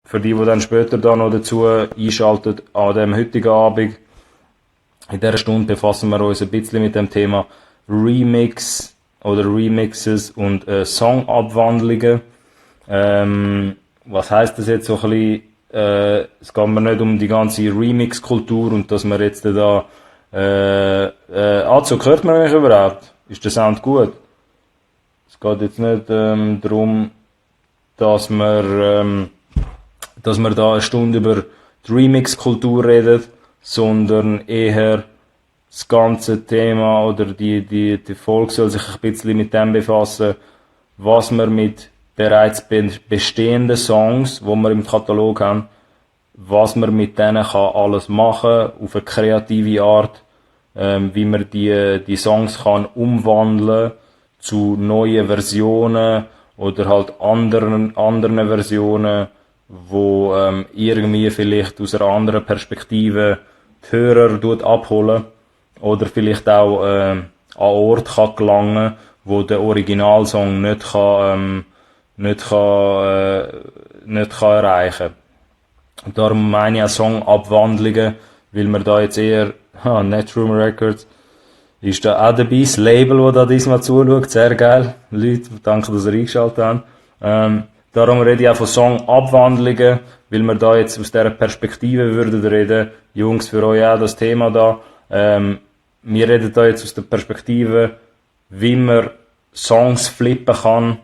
für die dann später da noch dazu einschalten, an dem heutigen Abend, in dieser Stunde befassen wir uns ein bisschen mit dem Thema Remix oder Remixes und Songabwandlungen. Was heisst das jetzt so ein bisschen? Es geht mir nicht um die ganze Remix-Kultur und dass wir jetzt da so hört man mich überhaupt? Ist der Sound gut? Es geht jetzt nicht darum, dass wir da eine Stunde über die Remix-Kultur reden, sondern eher das ganze Thema oder die Folge soll sich ein bisschen mit dem befassen, was wir mit bereits bestehenden Songs, die wir im Katalog haben, was man mit denen kann alles machen auf eine kreative Art, wie man die Songs kann umwandeln zu neuen Versionen oder halt anderen Versionen, wo irgendwie vielleicht aus einer anderen Perspektive die Hörer abholen oder vielleicht auch an Ort kann gelangen, wo der Originalsong nicht kann erreichen. Und darum meine ich auch Songabwandlungen, weil wir da jetzt eher, Netroom Records, ist da auch dabei, das Label, das da diesmal zuschaut, sehr geil. Leute, danke, dass ihr eingeschaltet habt. Darum rede ich auch von Songabwandlungen, weil wir da jetzt aus dieser Perspektive würden reden. Jungs, für euch auch das Thema da. Wir reden da jetzt aus der Perspektive, wie man Songs flippen kann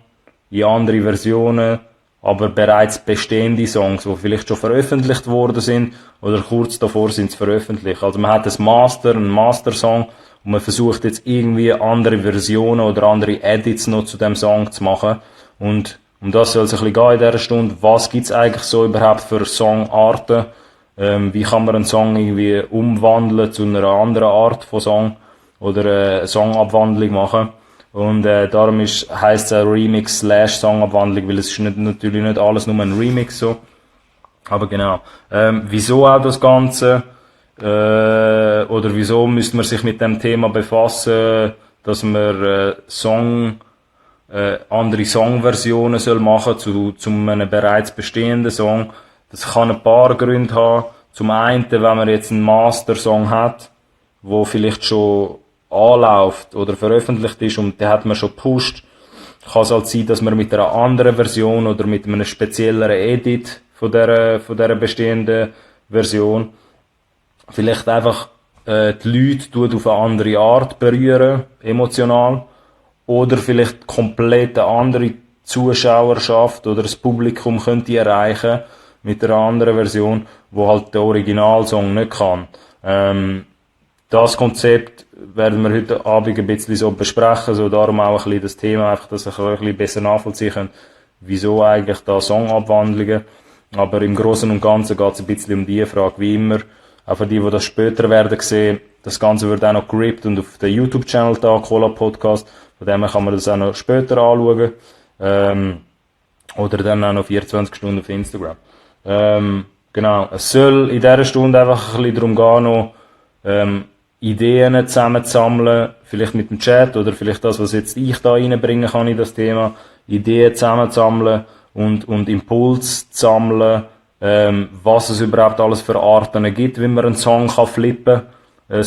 in andere Versionen, aber bereits bestehende Songs, die vielleicht schon veröffentlicht worden sind oder kurz davor sind zu veröffentlichen. Also man hat einen Master-Song und man versucht jetzt irgendwie andere Versionen oder andere Edits noch zu dem Song zu machen. Und um das soll es ein bisschen gehen in dieser Stunde. Was gibt's eigentlich so überhaupt für Songarten? Wie kann man einen Song irgendwie umwandeln zu einer anderen Art von Song oder eine Songabwandlung machen? Und darum heisst es auch Remix / Songabwandlung, weil es ist natürlich nicht alles nur ein Remix so. Aber genau. Wieso auch das Ganze? Oder wieso müsste man sich mit dem Thema befassen, dass man andere Songversionen soll machen zu einem bereits bestehenden Song? Das kann ein paar Gründe haben. Zum einen, wenn man jetzt einen Master-Song hat, wo vielleicht schon anläuft oder veröffentlicht ist und den hat man schon gepusht, kann es halt sein, dass man mit einer anderen Version oder mit einem spezielleren Edit von dieser bestehenden Version vielleicht einfach die Leute auf eine andere Art berühren, emotional, oder vielleicht komplett eine andere Zuschauerschaft oder das Publikum könnte erreichen mit einer anderen Version, wo halt der Originalsong nicht kann. Das Konzept werden wir heute Abend ein bisschen so besprechen, so darum auch ein bisschen das Thema, einfach, dass ich ein bisschen besser nachvollziehen kann, wieso eigentlich da Songabwandlungen. Aber im Großen und Ganzen geht es ein bisschen um die Frage, wie immer. Auch für die das später werden sehen, das Ganze wird auch noch gerippt und auf den YouTube-Channel da, Cola Podcast, von dem her kann man das auch noch später anschauen. Oder dann auch noch 24 Stunden auf Instagram. Genau, es soll in dieser Stunde einfach ein bisschen darum gehen, noch Ideen zusammenzusammeln, vielleicht mit dem Chat oder vielleicht das, was jetzt ich da reinbringen kann in das Thema, Ideen zusammenzusammeln und Impuls zu sammeln, was es überhaupt alles für Arten gibt, wie man einen Song kann flippen, ein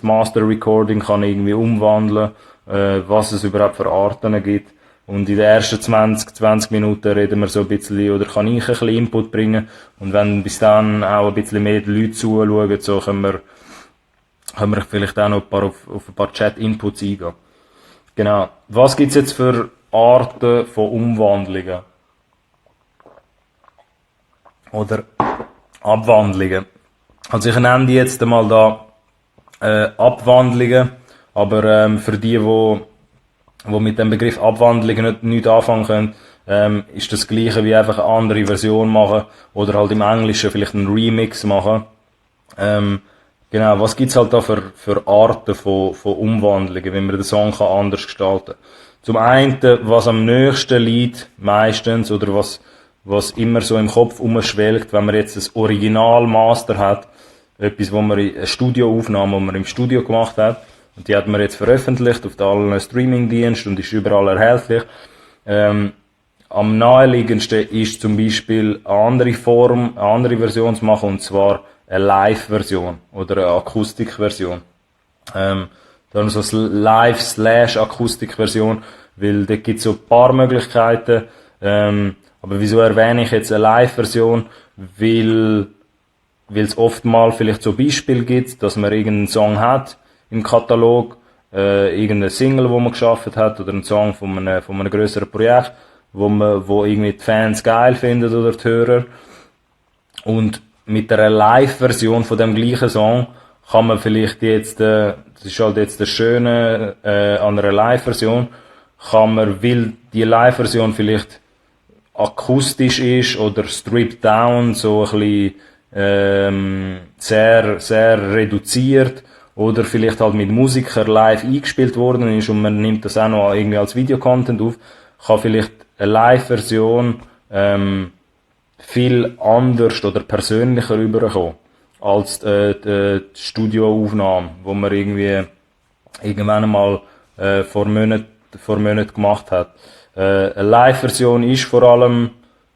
Master Recording kann irgendwie umwandeln, was es überhaupt für Arten gibt. Und in den ersten 20 Minuten reden wir so ein bisschen, oder kann ich ein bisschen Input bringen. Und wenn bis dann auch ein bisschen mehr die Leute zuschauen, so können wir vielleicht auch noch auf ein paar Chat-Inputs eingehen. Genau. Was gibt's jetzt für Arten von Umwandlungen? Oder Abwandlungen? Also ich nenne die jetzt einmal da Abwandlungen, aber für die mit dem Begriff Abwandlungen nicht anfangen können, ist das gleiche wie einfach eine andere Version machen oder halt im Englischen vielleicht einen Remix machen. Genau, was gibt's halt da für Arten von Umwandlungen, wenn man den Song kann anders gestalten? Zum einen, was am nächsten liegt, meistens, oder was immer so im Kopf umschwelgt, wenn man jetzt das Original-Master hat, etwas, eine Studioaufnahme, die man im Studio gemacht hat, und die hat man jetzt veröffentlicht auf allen Streamingdiensten und ist überall erhältlich. am naheliegendsten ist zum Beispiel eine andere Form, eine andere Version zu machen, und zwar eine Live-Version oder eine Akustik-Version. Dann so eine Live-Akustik-Version, weil da gibt es so ein paar Möglichkeiten. Aber wieso erwähne ich jetzt eine Live-Version? Weil es oft mal vielleicht so Beispiele gibt, dass man irgendeinen Song hat im Katalog, irgendeine Single, wo man geschafft hat, oder einen Song von einem grösseren Projekt, wo irgendwie die Fans geil finden oder die Hörer. Und mit einer Live-Version von dem gleichen Song kann man vielleicht jetzt, das ist halt jetzt das Schöne an einer Live-Version, kann man, weil die Live-Version vielleicht akustisch ist oder stripped down, so ein bisschen sehr, sehr reduziert, oder vielleicht halt mit Musiker live eingespielt worden ist und man nimmt das auch noch irgendwie als Videocontent auf, kann vielleicht eine Live-Version viel anders oder persönlicher rüberkommen als die Studioaufnahme, wo man irgendwie irgendwann einmal vor Monaten gemacht hat. Eine Live-Version ist vor allem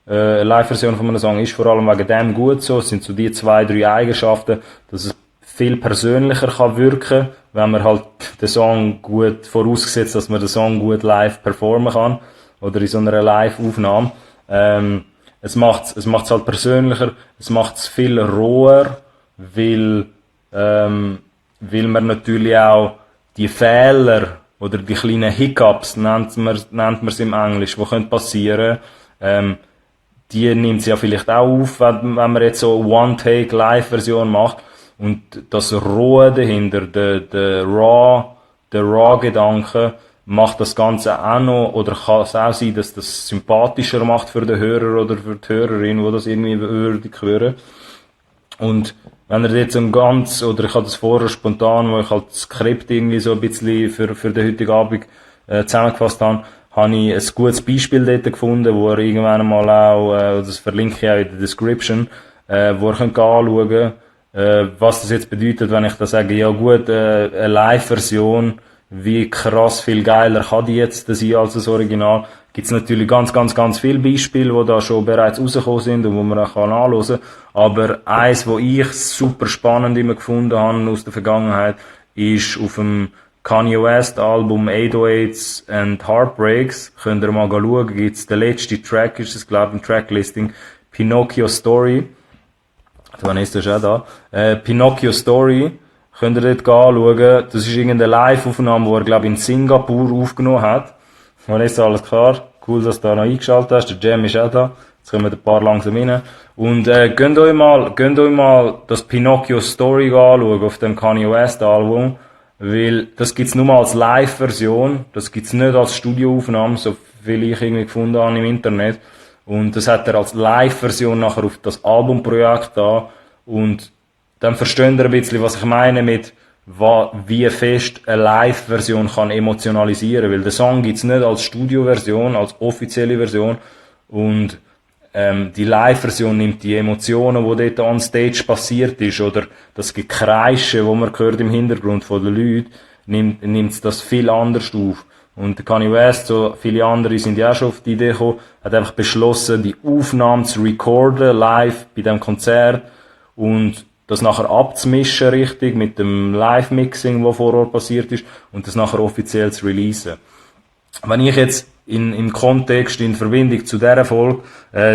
eine Live-Version von einem Song ist vor allem wegen dem gut so. Es sind so die 2, 3 Eigenschaften, dass es viel persönlicher kann wirken, wenn man halt den Song gut, vorausgesetzt, dass man den Song gut live performen kann, oder in so einer Live-Aufnahme. Es macht's halt persönlicher, es macht's viel roher, weil man natürlich auch die Fehler oder die kleinen Hiccups, nennt man's im Englisch, die können passieren, die nimmt sie ja vielleicht auch auf, wenn man jetzt so eine One-Take-Live-Version macht. Und das Rohe dahinter, der Raw-Gedanke, macht das Ganze auch noch, oder kann es auch sein, dass das sympathischer macht für den Hörer oder für die Hörerin, wo das irgendwie würdig hören. Und wenn er jetzt oder ich habe das vorher spontan, wo ich halt das Skript irgendwie so ein bisschen für den heutigen Abend zusammengefasst habe ich ein gutes Beispiel dort gefunden, wo er irgendwann einmal auch, das verlinke ich auch in der Description, wo er anschauen kann, was das jetzt bedeutet, wenn ich da sage, ja gut, eine Live-Version, wie krass viel geiler kann die jetzt sein als das Original. Gibt's natürlich ganz, ganz, ganz viele Beispiele, die da schon bereits rausgekommen sind und wo man auch anhören kann. Aber eins, wo ich super spannend immer gefunden habe aus der Vergangenheit, ist auf dem Kanye West Album 808s and Heartbreaks. Könnt ihr mal schauen, gibt's der letzte Track, ist es glaube ich, im Tracklisting, Pinocchio Story. Vanessa ist auch da. Pinocchio Story. Könnt ihr dort anschauen. Das ist irgendeine Live-Aufnahme, die er, glaube ich, in Singapur aufgenommen hat. Vanessa, alles klar. Cool, dass du da noch eingeschaltet hast. Der Jam ist auch da. Jetzt kommen ein paar langsam rein. Und, gönnt euch mal das Pinocchio Story anschauen auf dem Kanye West Album. Weil, das gibt's nur mal als Live-Version. Das gibt's nicht als Studioaufnahme, so viel ich irgendwie gefunden habe im Internet. Und das hat er als Live-Version nachher auf das Albumprojekt da. Und dann versteht ihr ein bisschen, was ich meine mit, wie fest eine Live-Version kann emotionalisieren. Weil der Song gibt's nicht als Studio-Version, als offizielle Version. Und die Live-Version nimmt die Emotionen, die dort on Stage passiert ist, oder das Gekreische, wo man hört im Hintergrund von den Leuten, nimmt's das viel anders auf. Und der Kanye West, so viele andere sind ja auch schon auf die Idee gekommen, hat einfach beschlossen, die Aufnahmen zu recorden, live bei dem Konzert, und das nachher abzumischen richtig, mit dem Live-Mixing, wo vor Ort passiert ist, und das nachher offiziell zu releasen. Wenn ich jetzt im Kontext, in Verbindung zu dieser Folge,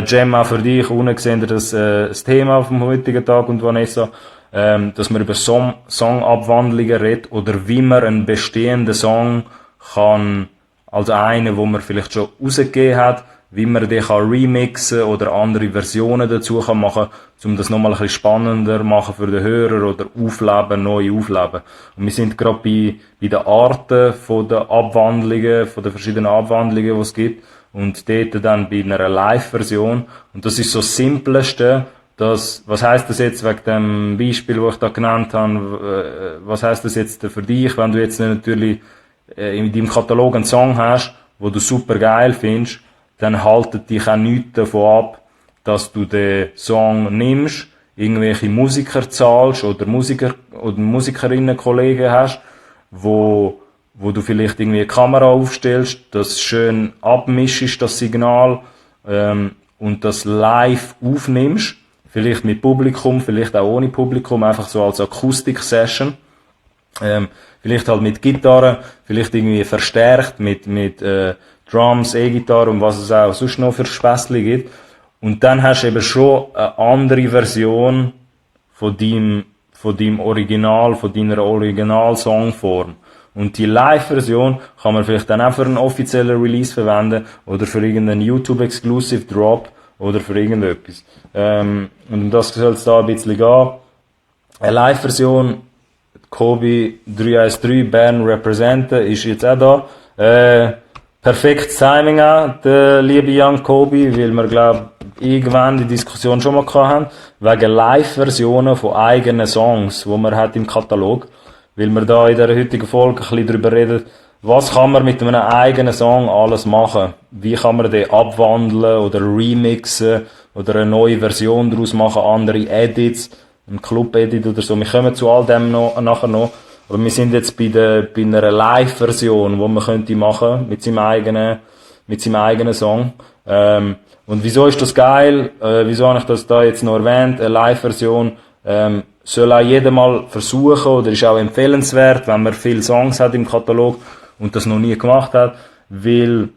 Jam, auch für dich, unten gesehen, das Thema vom heutigen Tag, und Vanessa, dass man über Songabwandlungen redet, oder wie man einen bestehenden Song kann, also einen, wo man vielleicht schon rausgegeben hat, wie man den kann remixen oder andere Versionen dazu kann machen, um das nochmal ein bisschen spannender machen für den Hörer, oder aufleben, neu aufleben. Und wir sind gerade bei den Arten von den Abwandlungen, von den verschiedenen Abwandlungen, die es gibt, und dort dann bei einer Live-Version. Und das ist so das Simpleste, was heisst das jetzt wegen dem Beispiel, das ich da genannt habe, was heisst das jetzt für dich, wenn du jetzt natürlich in deinem Katalog einen Song hast, wo du super geil findest, dann haltet dich auch nichts davon ab, dass du den Song nimmst, irgendwelche Musiker zahlst oder Musikerinnen, Kollegen hast, wo wo du vielleicht irgendwie eine Kamera aufstellst, das schön abmischst, das Signal, und das live aufnimmst, vielleicht mit Publikum, vielleicht auch ohne Publikum, einfach so als Akustik-Session, vielleicht halt mit Gitarre, vielleicht irgendwie verstärkt mit Drums, E-Gitarre und was es auch sonst noch für Späßchen gibt. Und dann hast du eben schon eine andere Version von deinem Original, von deiner Original-Songform. Und die Live-Version kann man vielleicht dann auch für einen offiziellen Release verwenden oder für irgendeinen YouTube-Exclusive Drop oder für irgendetwas. Und um das soll es da ein bisschen gehen. Eine Live-Version, Kobi 313 Bern representen, ist jetzt auch da. Perfektes Timing auch, der liebe Young Kobi, weil wir, glaub, irgendwann die Diskussion schon mal hatten, wegen Live-Versionen von eigenen Songs, die man hat im Katalog. Weil wir da in der heutigen Folge ein bisschen darüber reden, was kann man mit einem eigenen Song alles machen? Wie kann man den abwandeln oder remixen oder eine neue Version daraus machen, andere Edits, ein Club-Edit oder so. Wir kommen zu all dem nachher noch. Aber wir sind jetzt bei einer Live-Version, die man könnte machen mit seinem eigenen Song. Und wieso ist das geil? Wieso habe ich das da jetzt noch erwähnt? Eine Live-Version soll auch jeder mal versuchen oder ist auch empfehlenswert, wenn man viele Songs hat im Katalog und das noch nie gemacht hat, weil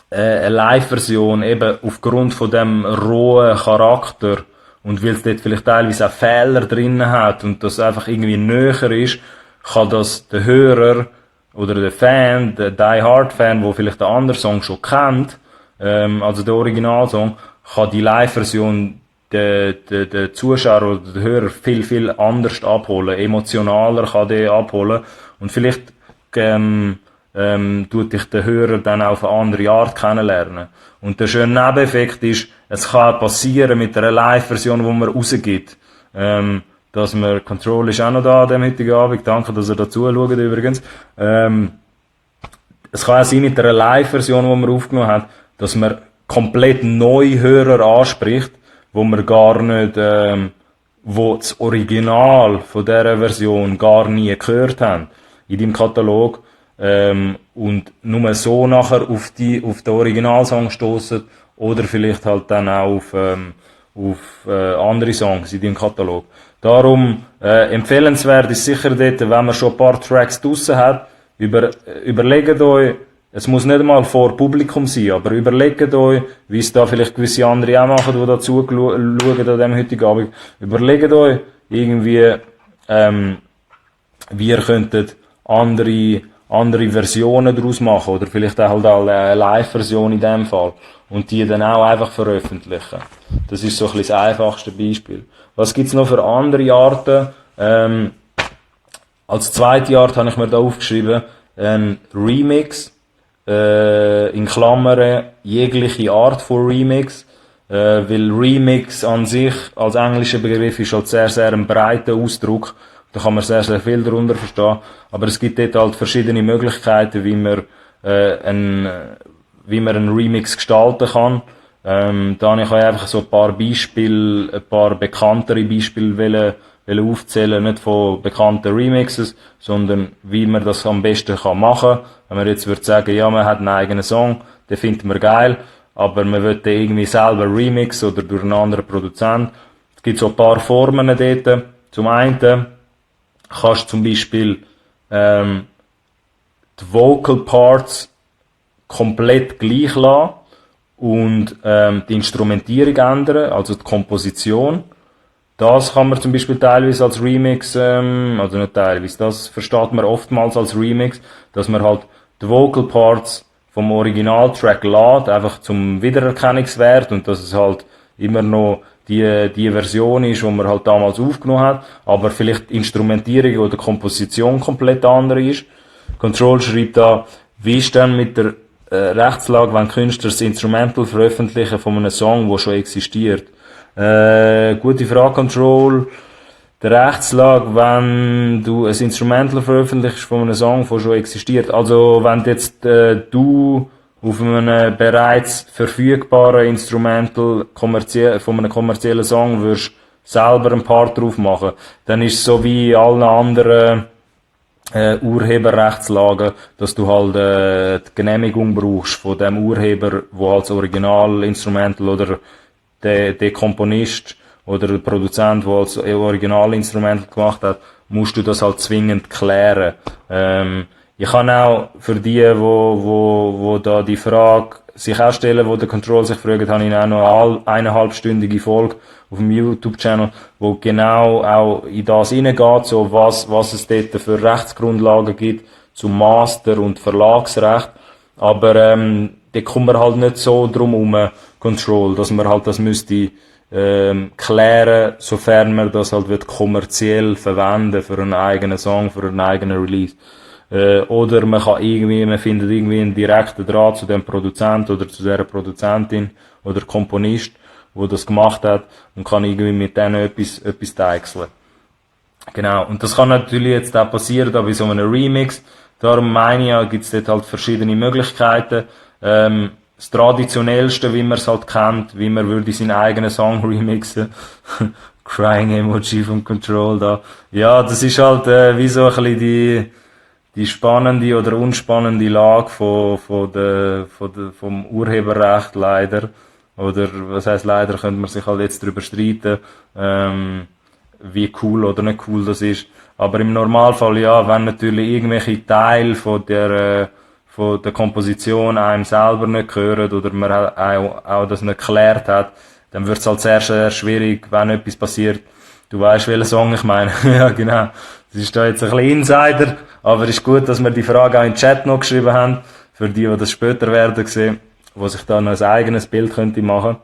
eine Live-Version eben aufgrund von dem rohen Charakter und weil es dort vielleicht teilweise auch Fehler drin hat und das einfach irgendwie näher ist, kann das der Hörer oder der Fan, der Die-Hard-Fan, der vielleicht den anderen Song schon kennt, also der Originalsong, kann die Live-Version der Zuschauer oder der Hörer viel anders abholen, emotionaler kann der abholen und vielleicht tut dich der Hörer dann auf eine andere Art kennenlernen. Und der schöne Nebeneffekt ist, es kann passieren mit einer Live-Version, die man rausgibt, dass man, Control ist auch noch da an dem heutigen Abend, danke, dass ihr dazu schaut übrigens, es kann auch sein mit einer Live-Version, die man aufgenommen hat, dass man komplett neue Hörer anspricht, wo man gar nicht, wo das Original von dieser Version gar nie gehört haben in deinem Katalog, und nur so nachher auf den Originalsong stoßen oder vielleicht halt dann auch auf andere Songs in deinem Katalog. Darum empfehlenswert ist sicher dort, wenn man schon ein paar Tracks draussen hat, überlegt euch, es muss nicht mal vor Publikum sein, aber überlegt euch, wie es da vielleicht gewisse andere auch machen, die da zuschauen an dem heutigen Abend. Überlegt euch irgendwie, wie ihr könntet andere Versionen daraus machen oder vielleicht auch halt eine Live-Version in dem Fall und die dann auch einfach veröffentlichen. Das ist so ein bisschen das einfachste Beispiel. Was gibt's noch für andere Arten? Als zweite Art habe ich mir da aufgeschrieben, Remix, in Klammern jegliche Art von Remix, weil Remix an sich als englischer Begriff ist halt sehr ein breiter Ausdruck. Da kann man sehr viel darunter verstehen. Aber es gibt dort halt verschiedene Möglichkeiten, wie man einen Remix gestalten kann. Da habe ich euch einfach so ein paar bekanntere Beispiele aufzählen, nicht von bekannten Remixes, sondern wie man das am besten machen kann. Wenn man jetzt würde sagen, ja, man hat einen eigenen Song, den findet man geil, aber man will den irgendwie selber remixen oder durch einen anderen Produzent. Es gibt so ein paar Formen dort. Zum einen kannst du zum Beispiel die Vocal Parts komplett gleich lassen und die Instrumentierung ändern, also die Komposition. Das kann man zum Beispiel teilweise als Remix, also nicht teilweise, das versteht man oftmals als Remix, dass man halt die Vocal Parts vom Originaltrack lädt, einfach zum Wiedererkennungswert und dass es halt immer noch die Version ist, die man halt damals aufgenommen hat, aber vielleicht die Instrumentierung oder Komposition komplett andere ist. Control schreibt da, wie ist denn mit der Rechtslage, wenn Künstler das Instrumental veröffentlichen von einem Song, der schon existiert? Gute Frage, Control. Der Rechtslage, wenn du ein Instrumental veröffentlichst von einem Song, der schon existiert. Also, wenn jetzt du auf einem bereits verfügbaren Instrumental von einem kommerziellen Song würdest selber einen Part drauf machen, dann ist es so wie in allen anderen Urheberrechtslage, dass du halt die Genehmigung brauchst von dem Urheber, wo halt das Originalinstrumental oder der Komponist oder der Produzent, der halt das Originalinstrumental gemacht hat, musst du das halt zwingend klären. Ich kann auch für die, wo da die Frage sich auch stellen, wo der Control sich fragt, habe ich auch noch eine 1,5-stündige Folge auf dem YouTube-Channel, wo genau auch in das hineingeht, so was es dort für Rechtsgrundlagen gibt zum Master- und Verlagsrecht. Aber da kommt man halt nicht so drum herum, Control, dass man halt das müsste klären, sofern man das halt wird kommerziell verwenden für einen eigenen Song, für einen eigenen Release. Oder man findet irgendwie einen direkten Draht zu dem Produzent oder zu der Produzentin oder Komponist, wo das gemacht hat, und kann irgendwie mit denen etwas deichseln. Genau. Und das kann natürlich jetzt auch passieren, da bei so einem Remix. Darum meine ich ja, gibt's dort halt verschiedene Möglichkeiten. Das traditionellste, wie man es halt kennt, wie man würde seinen eigenen Song remixen. Crying Emoji von Control da. Ja, das ist halt wie so ein bisschen die spannende oder unspannende Lage vom Urheberrecht leider. Oder was heißt leider, könnte man sich halt jetzt darüber streiten, wie cool oder nicht cool das ist. Aber im Normalfall ja, wenn natürlich irgendwelche Teile von der Komposition einem selber nicht gehören oder man auch das nicht geklärt hat, dann wird es halt sehr, sehr schwierig, wenn etwas passiert. Du weißt, welchen Song ich meine. Ja, genau. Das ist da jetzt ein bisschen Insider, aber es ist gut, dass wir die Frage auch in den Chat noch geschrieben haben, für die das später werden sehen, wo sich da noch ein eigenes Bild könnte machen.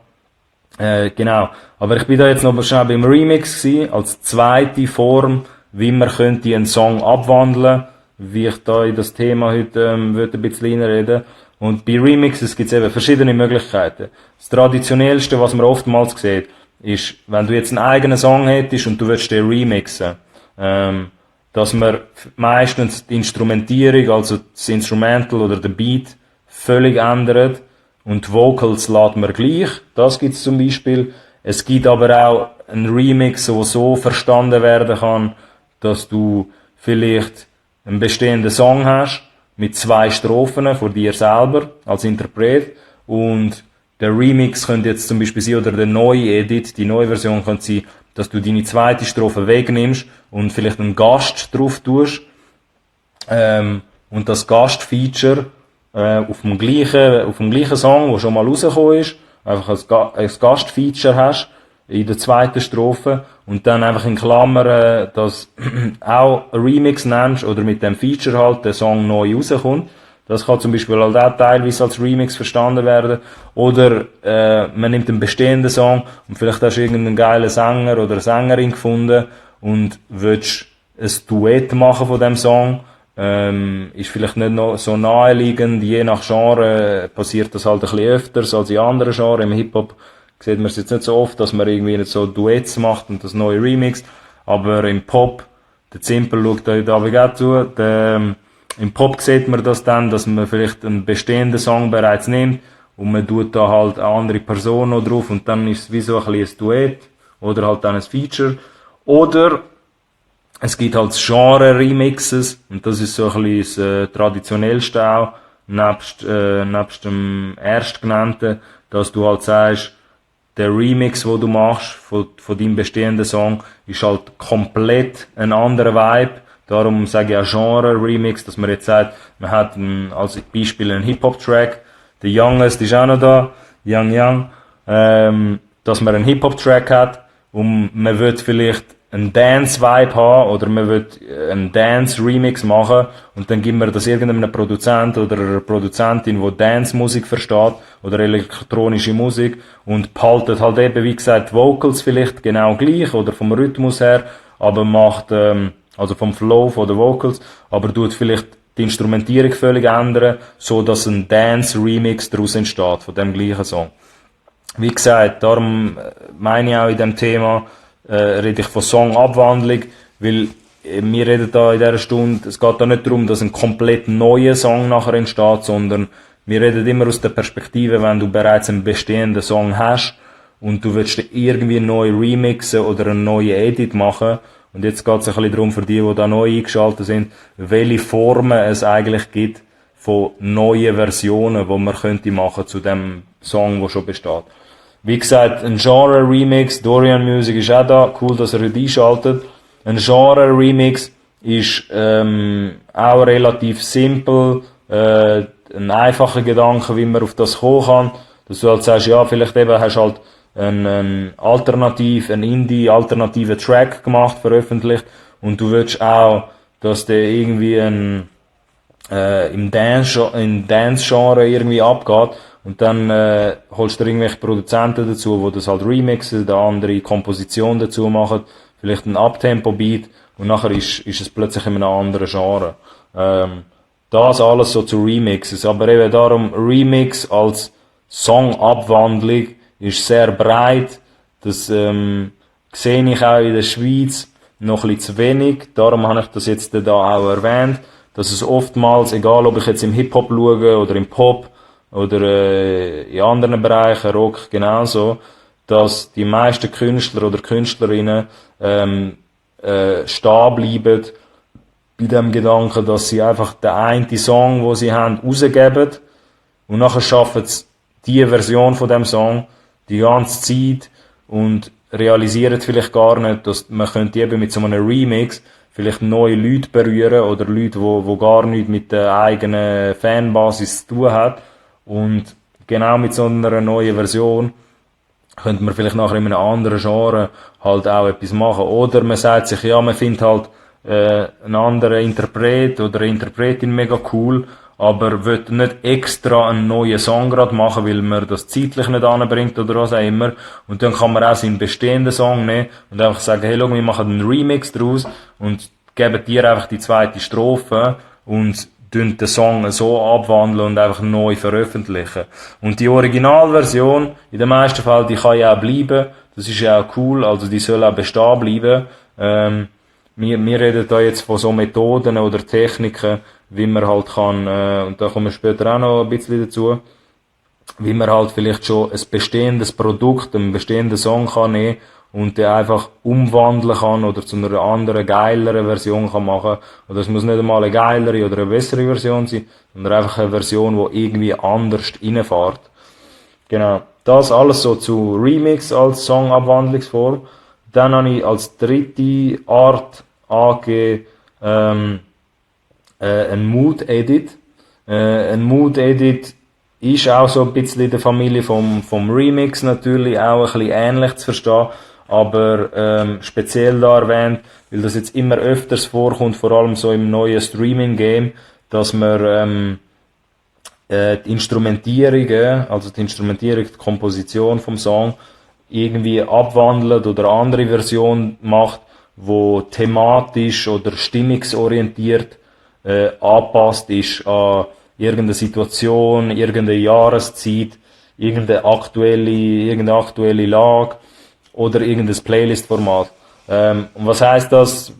Genau. Aber ich bin da jetzt noch schnell beim Remix gewesen, als zweite Form, wie man könnte einen Song abwandeln, wie ich da in das Thema heute würde ein bisschen reinreden. Und bei Remixes gibt es eben verschiedene Möglichkeiten. Das Traditionellste, was man oftmals sieht, ist, wenn du jetzt einen eigenen Song hättest und du würdest den remixen, dass man meistens die Instrumentierung, also das Instrumental oder den Beat, völlig ändert und die Vocals lässt man gleich. Das gibt's zum Beispiel. Es gibt aber auch einen Remix, der so verstanden werden kann, dass du vielleicht einen bestehenden Song hast mit 2 Strophen von dir selber als Interpret, und der Remix könnte jetzt zum Beispiel sein, oder der neue Edit, die neue Version könnte sein, dass du deine zweite Strophe wegnimmst und vielleicht einen Gast drauf tust, und das Gastfeature auf dem gleichen Song, der schon mal rausgekommen ist, einfach ein Gastfeature hast in der zweiten Strophe und dann einfach in Klammern das auch ein Remix nennst oder mit dem Feature halt der Song neu rauskommt. Das kann zum Beispiel halt auch teilweise als Remix verstanden werden. Oder man nimmt einen bestehenden Song und vielleicht hast du irgendeinen geilen Sänger oder eine Sängerin gefunden und willst ein Duett machen von dem Song. Ist vielleicht nicht noch so naheliegend. Je nach Genre passiert das halt ein bisschen öfters als in anderen Genres. Im Hip-Hop sieht man es jetzt nicht so oft, dass man irgendwie nicht so Duets macht und das neue Remix. Aber im Pop, der Simple schaut da heute auch zu, im Pop sieht man das dann, dass man vielleicht einen bestehenden Song bereits nimmt und man tut da halt eine andere Person noch drauf und dann ist es wie so ein bisschen ein Duett oder halt dann ein Feature. Oder es gibt halt Genre-Remixes und das ist so ein bisschen das traditionellste auch, nebst dem erstgenannten, dass du halt sagst, der Remix, den du machst von deinem bestehenden Song, ist halt komplett ein anderer Vibe. Darum sage ich auch Genre-Remix, dass man jetzt sagt, man hat als Beispiel einen Hip-Hop-Track, der Youngest ist auch noch da, Young, dass man einen Hip-Hop-Track hat und man will vielleicht einen Dance-Vibe haben oder man will einen Dance-Remix machen und dann gibt man das irgendeinem Produzent oder einer Produzentin, die Dance-Musik versteht oder elektronische Musik und behaltet halt eben, wie gesagt, Vocals vielleicht genau gleich oder vom Rhythmus her, aber macht also vom Flow von den Vocals, aber tut vielleicht die Instrumentierung völlig ändern, so dass ein Dance-Remix daraus entsteht, von dem gleichen Song. Wie gesagt, darum meine ich auch in dem Thema, rede ich von Songabwandlung, weil wir reden da in dieser Stunde, es geht da nicht darum, dass ein komplett neuer Song nachher entsteht, sondern wir reden immer aus der Perspektive, wenn du bereits einen bestehenden Song hast und du willst irgendwie neu remixen oder einen neuen Edit machen Und jetzt geht es ein bisschen darum, für die da neu eingeschaltet sind, welche Formen es eigentlich gibt von neuen Versionen, die man könnte machen zu dem Song, der schon besteht. Wie gesagt, ein Genre-Remix, Dorian Music ist auch da, cool, dass ihr heute einschaltet. Ein Genre-Remix ist auch relativ simpel, ein einfacher Gedanke, wie man auf das kommen kann. Dass du halt sagst, ja, vielleicht eben hast du halt einen alternativen Track gemacht, veröffentlicht, und du willst auch, dass der irgendwie im Dance-Genre irgendwie abgeht, und dann holst du irgendwelche Produzenten dazu, die das halt remixen, eine andere Komposition dazu machen, vielleicht ein Uptempo-Beat, und nachher ist es plötzlich in einem anderen Genre. Das alles so zu Remixes, aber eben darum, Remix als Songabwandlung ist sehr breit. Das sehe ich auch in der Schweiz noch ein bisschen zu wenig. Darum habe ich das jetzt da auch erwähnt, dass es oftmals, egal ob ich jetzt im Hip-Hop schaue oder im Pop oder in anderen Bereichen, Rock genauso, dass die meisten Künstler oder Künstlerinnen stehen bleiben bei dem Gedanken, dass sie einfach den einen Song, den sie haben, rausgeben, und nachher schaffen sie die Version von dem Song die ganze Zeit und realisieren vielleicht gar nicht, dass man könnte eben mit so einem Remix vielleicht neue Leute berühren oder Leute, die gar nichts mit der eigenen Fanbasis zu tun haben. Und genau mit so einer neuen Version könnte man vielleicht nachher in einem anderen Genre halt auch etwas machen. Oder man sagt sich, ja, man findet halt einen anderen Interpret oder eine Interpretin mega cool, aber will nicht extra einen neuen Song gerade machen, weil man das zeitlich nicht anbringt oder was auch immer. Und dann kann man auch seinen bestehenden Song nehmen und einfach sagen, hey, schau, wir machen einen Remix draus und geben dir einfach die zweite Strophe und den Song so abwandeln und einfach neu veröffentlichen. Und die Originalversion, in den meisten Fällen, die kann ja auch bleiben. Das ist ja auch cool, also die soll auch bestehen bleiben. Wir reden da jetzt von so Methoden oder Techniken, wie man halt kann, und da kommen wir später auch noch ein bisschen dazu, wie man halt vielleicht schon ein bestehendes Produkt, einen bestehenden Song kann nehmen und den einfach umwandeln kann oder zu einer anderen, geileren Version kann machen. Oder es muss nicht einmal eine geilere oder eine bessere Version sein, sondern einfach eine Version, die irgendwie anders reinfährt. Genau. Das alles so zu Remix als Songabwandlungsform. Dann habe ich als dritte Art angegeben, ein Mood-Edit. Ein Mood-Edit ist auch so ein bisschen in der Familie vom Remix natürlich auch ein bisschen ähnlich zu verstehen, aber speziell da erwähnt, weil das jetzt immer öfters vorkommt, vor allem so im neuen Streaming-Game, dass man die Instrumentierungen, also die Instrumentierung, die Komposition vom Song irgendwie abwandelt oder eine andere Version macht, wo thematisch oder stimmungsorientiert angepasst ist an irgendeine Situation, irgendeine Jahreszeit, irgendeine aktuelle Lage oder irgendein Playlist-Format. Und was heisst das?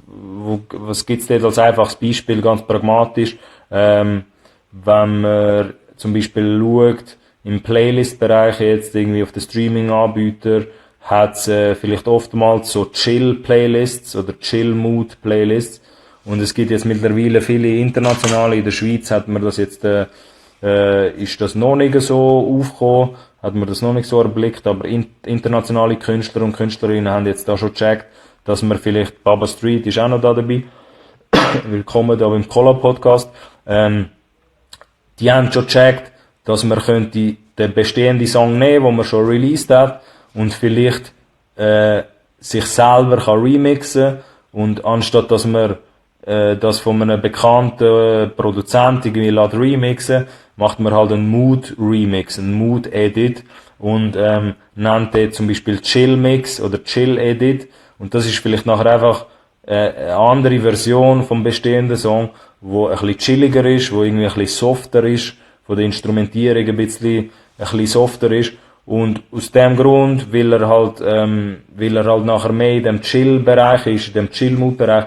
Was gibt's dort als einfaches Beispiel, ganz pragmatisch? Wenn man zum Beispiel schaut, im Playlist-Bereich jetzt irgendwie auf den Streaming-Anbieter, hat's vielleicht oftmals so Chill-Playlists oder Chill-Mood-Playlists. Und es gibt jetzt mittlerweile viele internationale. In der Schweiz hat man das jetzt, ist das noch nicht so aufgekommen, hat man das noch nicht so erblickt, aber internationale Künstler und Künstlerinnen haben jetzt da schon gecheckt, dass man vielleicht, Baba Street ist auch noch da dabei, willkommen da beim Collab-Podcast, die haben schon gecheckt, dass man könnte den bestehenden Song nehmen, den man schon released hat, und vielleicht sich selber kann remixen, und anstatt dass man das von einem bekannten Produzenten irgendwie remixen, macht man halt einen Mood-Remix, einen Mood-Edit und nennt den zum Beispiel Chill-Mix oder Chill-Edit, und das ist vielleicht nachher einfach eine andere Version vom bestehenden Song, wo ein bisschen chilliger ist, wo irgendwie ein bisschen softer ist, von der Instrumentierung ein bisschen softer ist, und aus dem Grund, weil er halt nachher mehr in dem Chill-Bereich ist, in dem Chill-Mood-Bereich,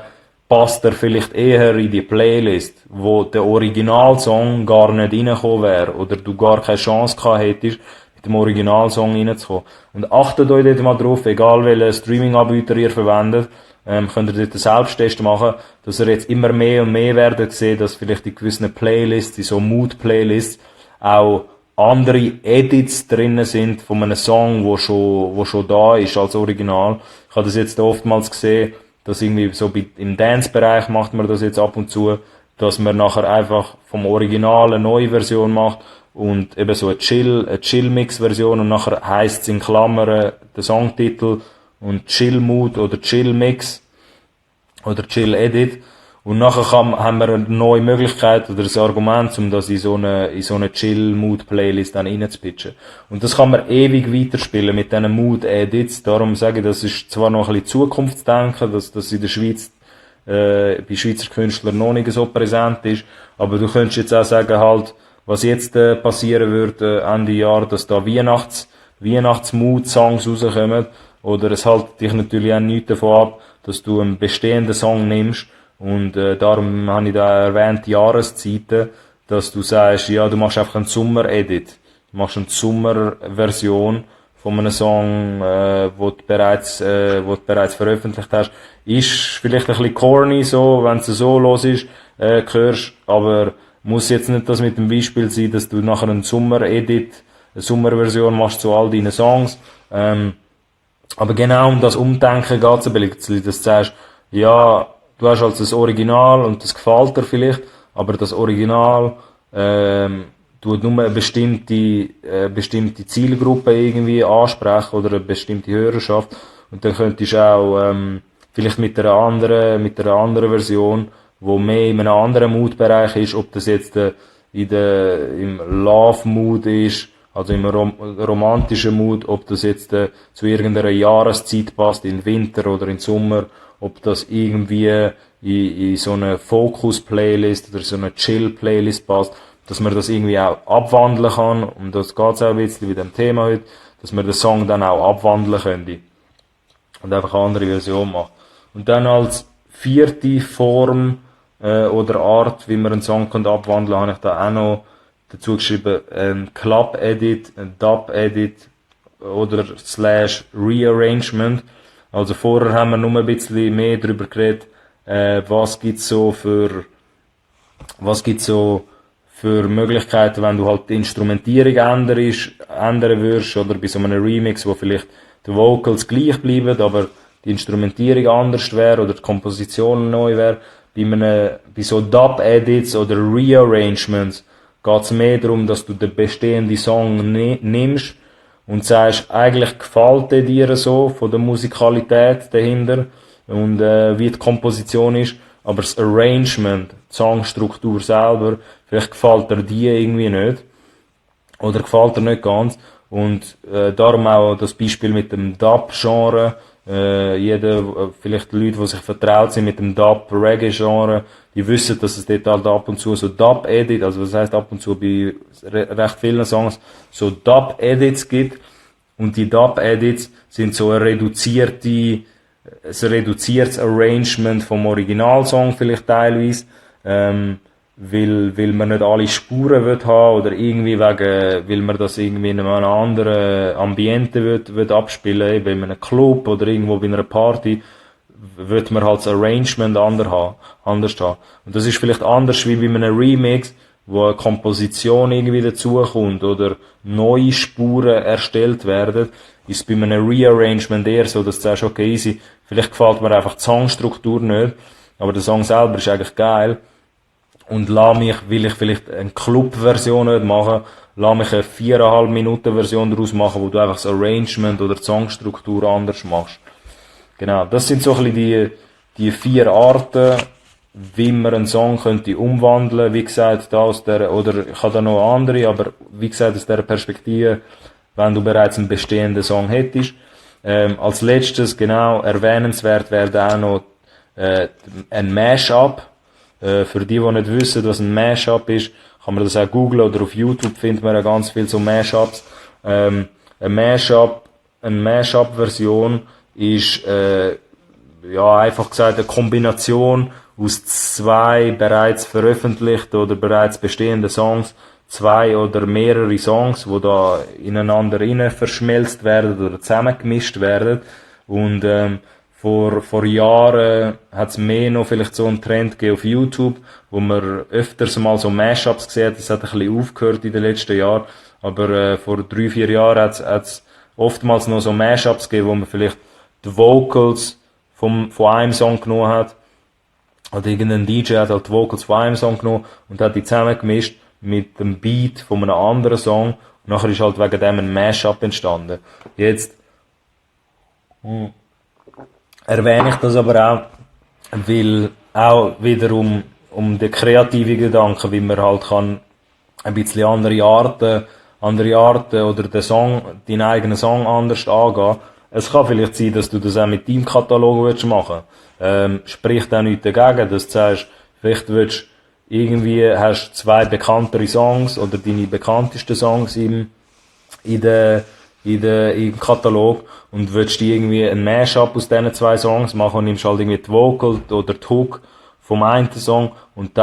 passt er vielleicht eher in die Playlist, wo der Originalsong gar nicht reingekommen wäre oder du gar keine Chance gehabt hättest, mit dem Originalsong reinzukommen. Und achtet euch dort mal drauf, egal welchen Streaming-Anbieter ihr verwendet, könnt ihr dort einen Selbsttest machen, dass ihr jetzt immer mehr und mehr werdet sehen, dass vielleicht in gewissen Playlists, in so Mood-Playlists, auch andere Edits drinnen sind von einem Song, wo schon da ist als Original. Ich habe das jetzt oftmals gesehen, dass irgendwie so im Dance-Bereich macht man das jetzt ab und zu, dass man nachher einfach vom Original eine neue Version macht und eben so eine Chill-Mix-Version und nachher heisst es in Klammern der Songtitel und Chill-Mood oder Chill-Mix oder Chill-Edit. Und nachher haben wir eine neue Möglichkeit oder ein Argument, um das in so eine Chill-Mood-Playlist dann reinzupitchen. Und das kann man ewig weiterspielen mit diesen Mood-Edits. Darum sage ich, das ist zwar noch ein bisschen Zukunftsdenken, dass das in der Schweiz, bei Schweizer Künstlern noch nicht so präsent ist. Aber du könntest jetzt auch sagen, halt, was jetzt passieren würde Ende Jahr, dass da Weihnachts-Mood-Songs rauskommen. Oder es hält dich natürlich auch nichts davon ab, dass du einen bestehenden Song nimmst. Und darum habe ich da erwähnt, die Jahreszeiten, dass du sagst, ja, du machst einfach einen Sommer-Edit. Du machst eine Sommer-Version von einem Song, wo du bereits veröffentlicht hast. Ist vielleicht ein bisschen corny so, wenn es so los ist, hörst, aber muss jetzt nicht das mit dem Beispiel sein, dass du nachher einen Sommer-Edit, eine Sommerversion machst zu all deinen Songs. Aber genau um das Umdenken geht es ein bisschen, dass du sagst, ja, du hast also das Original und das gefällt dir vielleicht, aber das Original tut nur eine bestimmte Zielgruppe irgendwie ansprechen oder eine bestimmte Hörerschaft. Und dann könntest du auch vielleicht mit einer anderen Version, wo mehr in einem anderen Mood-Bereich ist, ob das jetzt im Love-Mood ist, also im romantischen Mood, ob das jetzt zu irgendeiner Jahreszeit passt, in Winter oder in Sommer, ob das irgendwie in so eine Focus-Playlist oder so eine Chill-Playlist passt, dass man das irgendwie auch abwandeln kann, und das geht's auch ein bisschen wie dem Thema heute, dass man den Song dann auch abwandeln könnte und einfach eine andere Version macht. Und dann als vierte Form oder Art, wie man einen Song abwandeln kann, habe ich da auch noch dazu geschrieben, ein Club-Edit, ein Dub-Edit oder /Rearrangement. Also vorher haben wir nur ein bisschen mehr darüber geredet, was gibt's so für Möglichkeiten, wenn du halt die Instrumentierung ändern würdest, oder bei so einem Remix, wo vielleicht die Vocals gleich bleiben, aber die Instrumentierung anders wäre oder die Komposition neu wäre. Bei so Dub-Edits oder Rearrangements geht es mehr darum, dass du den bestehenden Song nimmst und sagst, eigentlich gefällt der dir so, von der Musikalität dahinter und wie die Komposition ist, aber das Arrangement, die Songstruktur selber, vielleicht gefällt dir die irgendwie nicht oder gefällt dir nicht ganz, und darum auch das Beispiel mit dem Dub-Genre. Vielleicht die Leute, die sich vertraut sind mit dem Dub-Reggae-Genre, die wissen, dass es dort halt ab und zu so Dub-Edit, also das heisst ab und zu bei recht vielen Songs so Dub-Edits gibt, und die Dub-Edits sind so ein reduziertes Arrangement vom Originalsong vielleicht teilweise, weil man nicht alle Spuren haben oder irgendwie weil man das irgendwie in einem anderen Ambiente will abspielen, eben in einem Club oder irgendwo bei einer Party, wird man halt das Arrangement anders haben. Und das ist vielleicht anders wie bei einem Remix, wo eine Komposition irgendwie dazukommt oder neue Spuren erstellt werden, ist bei einem Rearrangement eher so, dass du sagst, okay, easy, vielleicht gefällt mir einfach die Songstruktur nicht, aber der Song selber ist eigentlich geil. Und will ich vielleicht eine Club-Version nicht machen, lass mich eine 4,5 Minuten Version daraus machen, wo du einfach das Arrangement oder die Songstruktur anders machst. Genau, das sind so ein bisschen die 4 Arten, wie man einen Song könnte umwandeln. Wie gesagt, oder ich habe da noch andere, aber wie gesagt, aus dieser Perspektive, wenn du bereits einen bestehenden Song hättest. Als letztes, genau, erwähnenswert wäre auch noch ein Mashup. Für die nicht wissen, was ein Mashup ist, kann man das auch googlen, oder auf YouTube findet man ja ganz viel so Mashups. Eine Mashup-Version ist, einfach gesagt, eine Kombination aus 2 bereits veröffentlichten oder bereits bestehenden Songs, 2 oder mehrere Songs, die da ineinander verschmelzt werden oder zusammengemischt werden. Und vor Jahren hat es mehr noch vielleicht so einen Trend gegeben auf YouTube, wo man öfters mal so Mashups gesehen hat. Das hat ein bisschen aufgehört in den letzten Jahren. Aber vor 3-4 Jahren hat es oftmals noch so Mashups gegeben, wo man vielleicht die Vocals von einem Song genommen hat. Oder irgendein DJ hat halt die Vocals von einem Song genommen und hat die zusammengemischt mit dem Beat von einem anderen Song. Und nachher ist halt wegen dem ein Mashup entstanden. Jetzt erwähne ich das aber auch, weil auch wiederum um den kreativen Gedanken, wie man halt kann ein bisschen andere Arten oder deinen eigenen Song anders angehen. Es kann vielleicht sein, dass du das auch mit deinem Katalog machen willst. Spricht auch nichts dagegen, dass du sagst, vielleicht hast du 2 bekanntere Songs oder deine bekanntesten Songs im Katalog und willst irgendwie ein Mashup aus diesen 2 Songs machen und nimmst halt irgendwie die Vocal oder die Hook vom einen Song und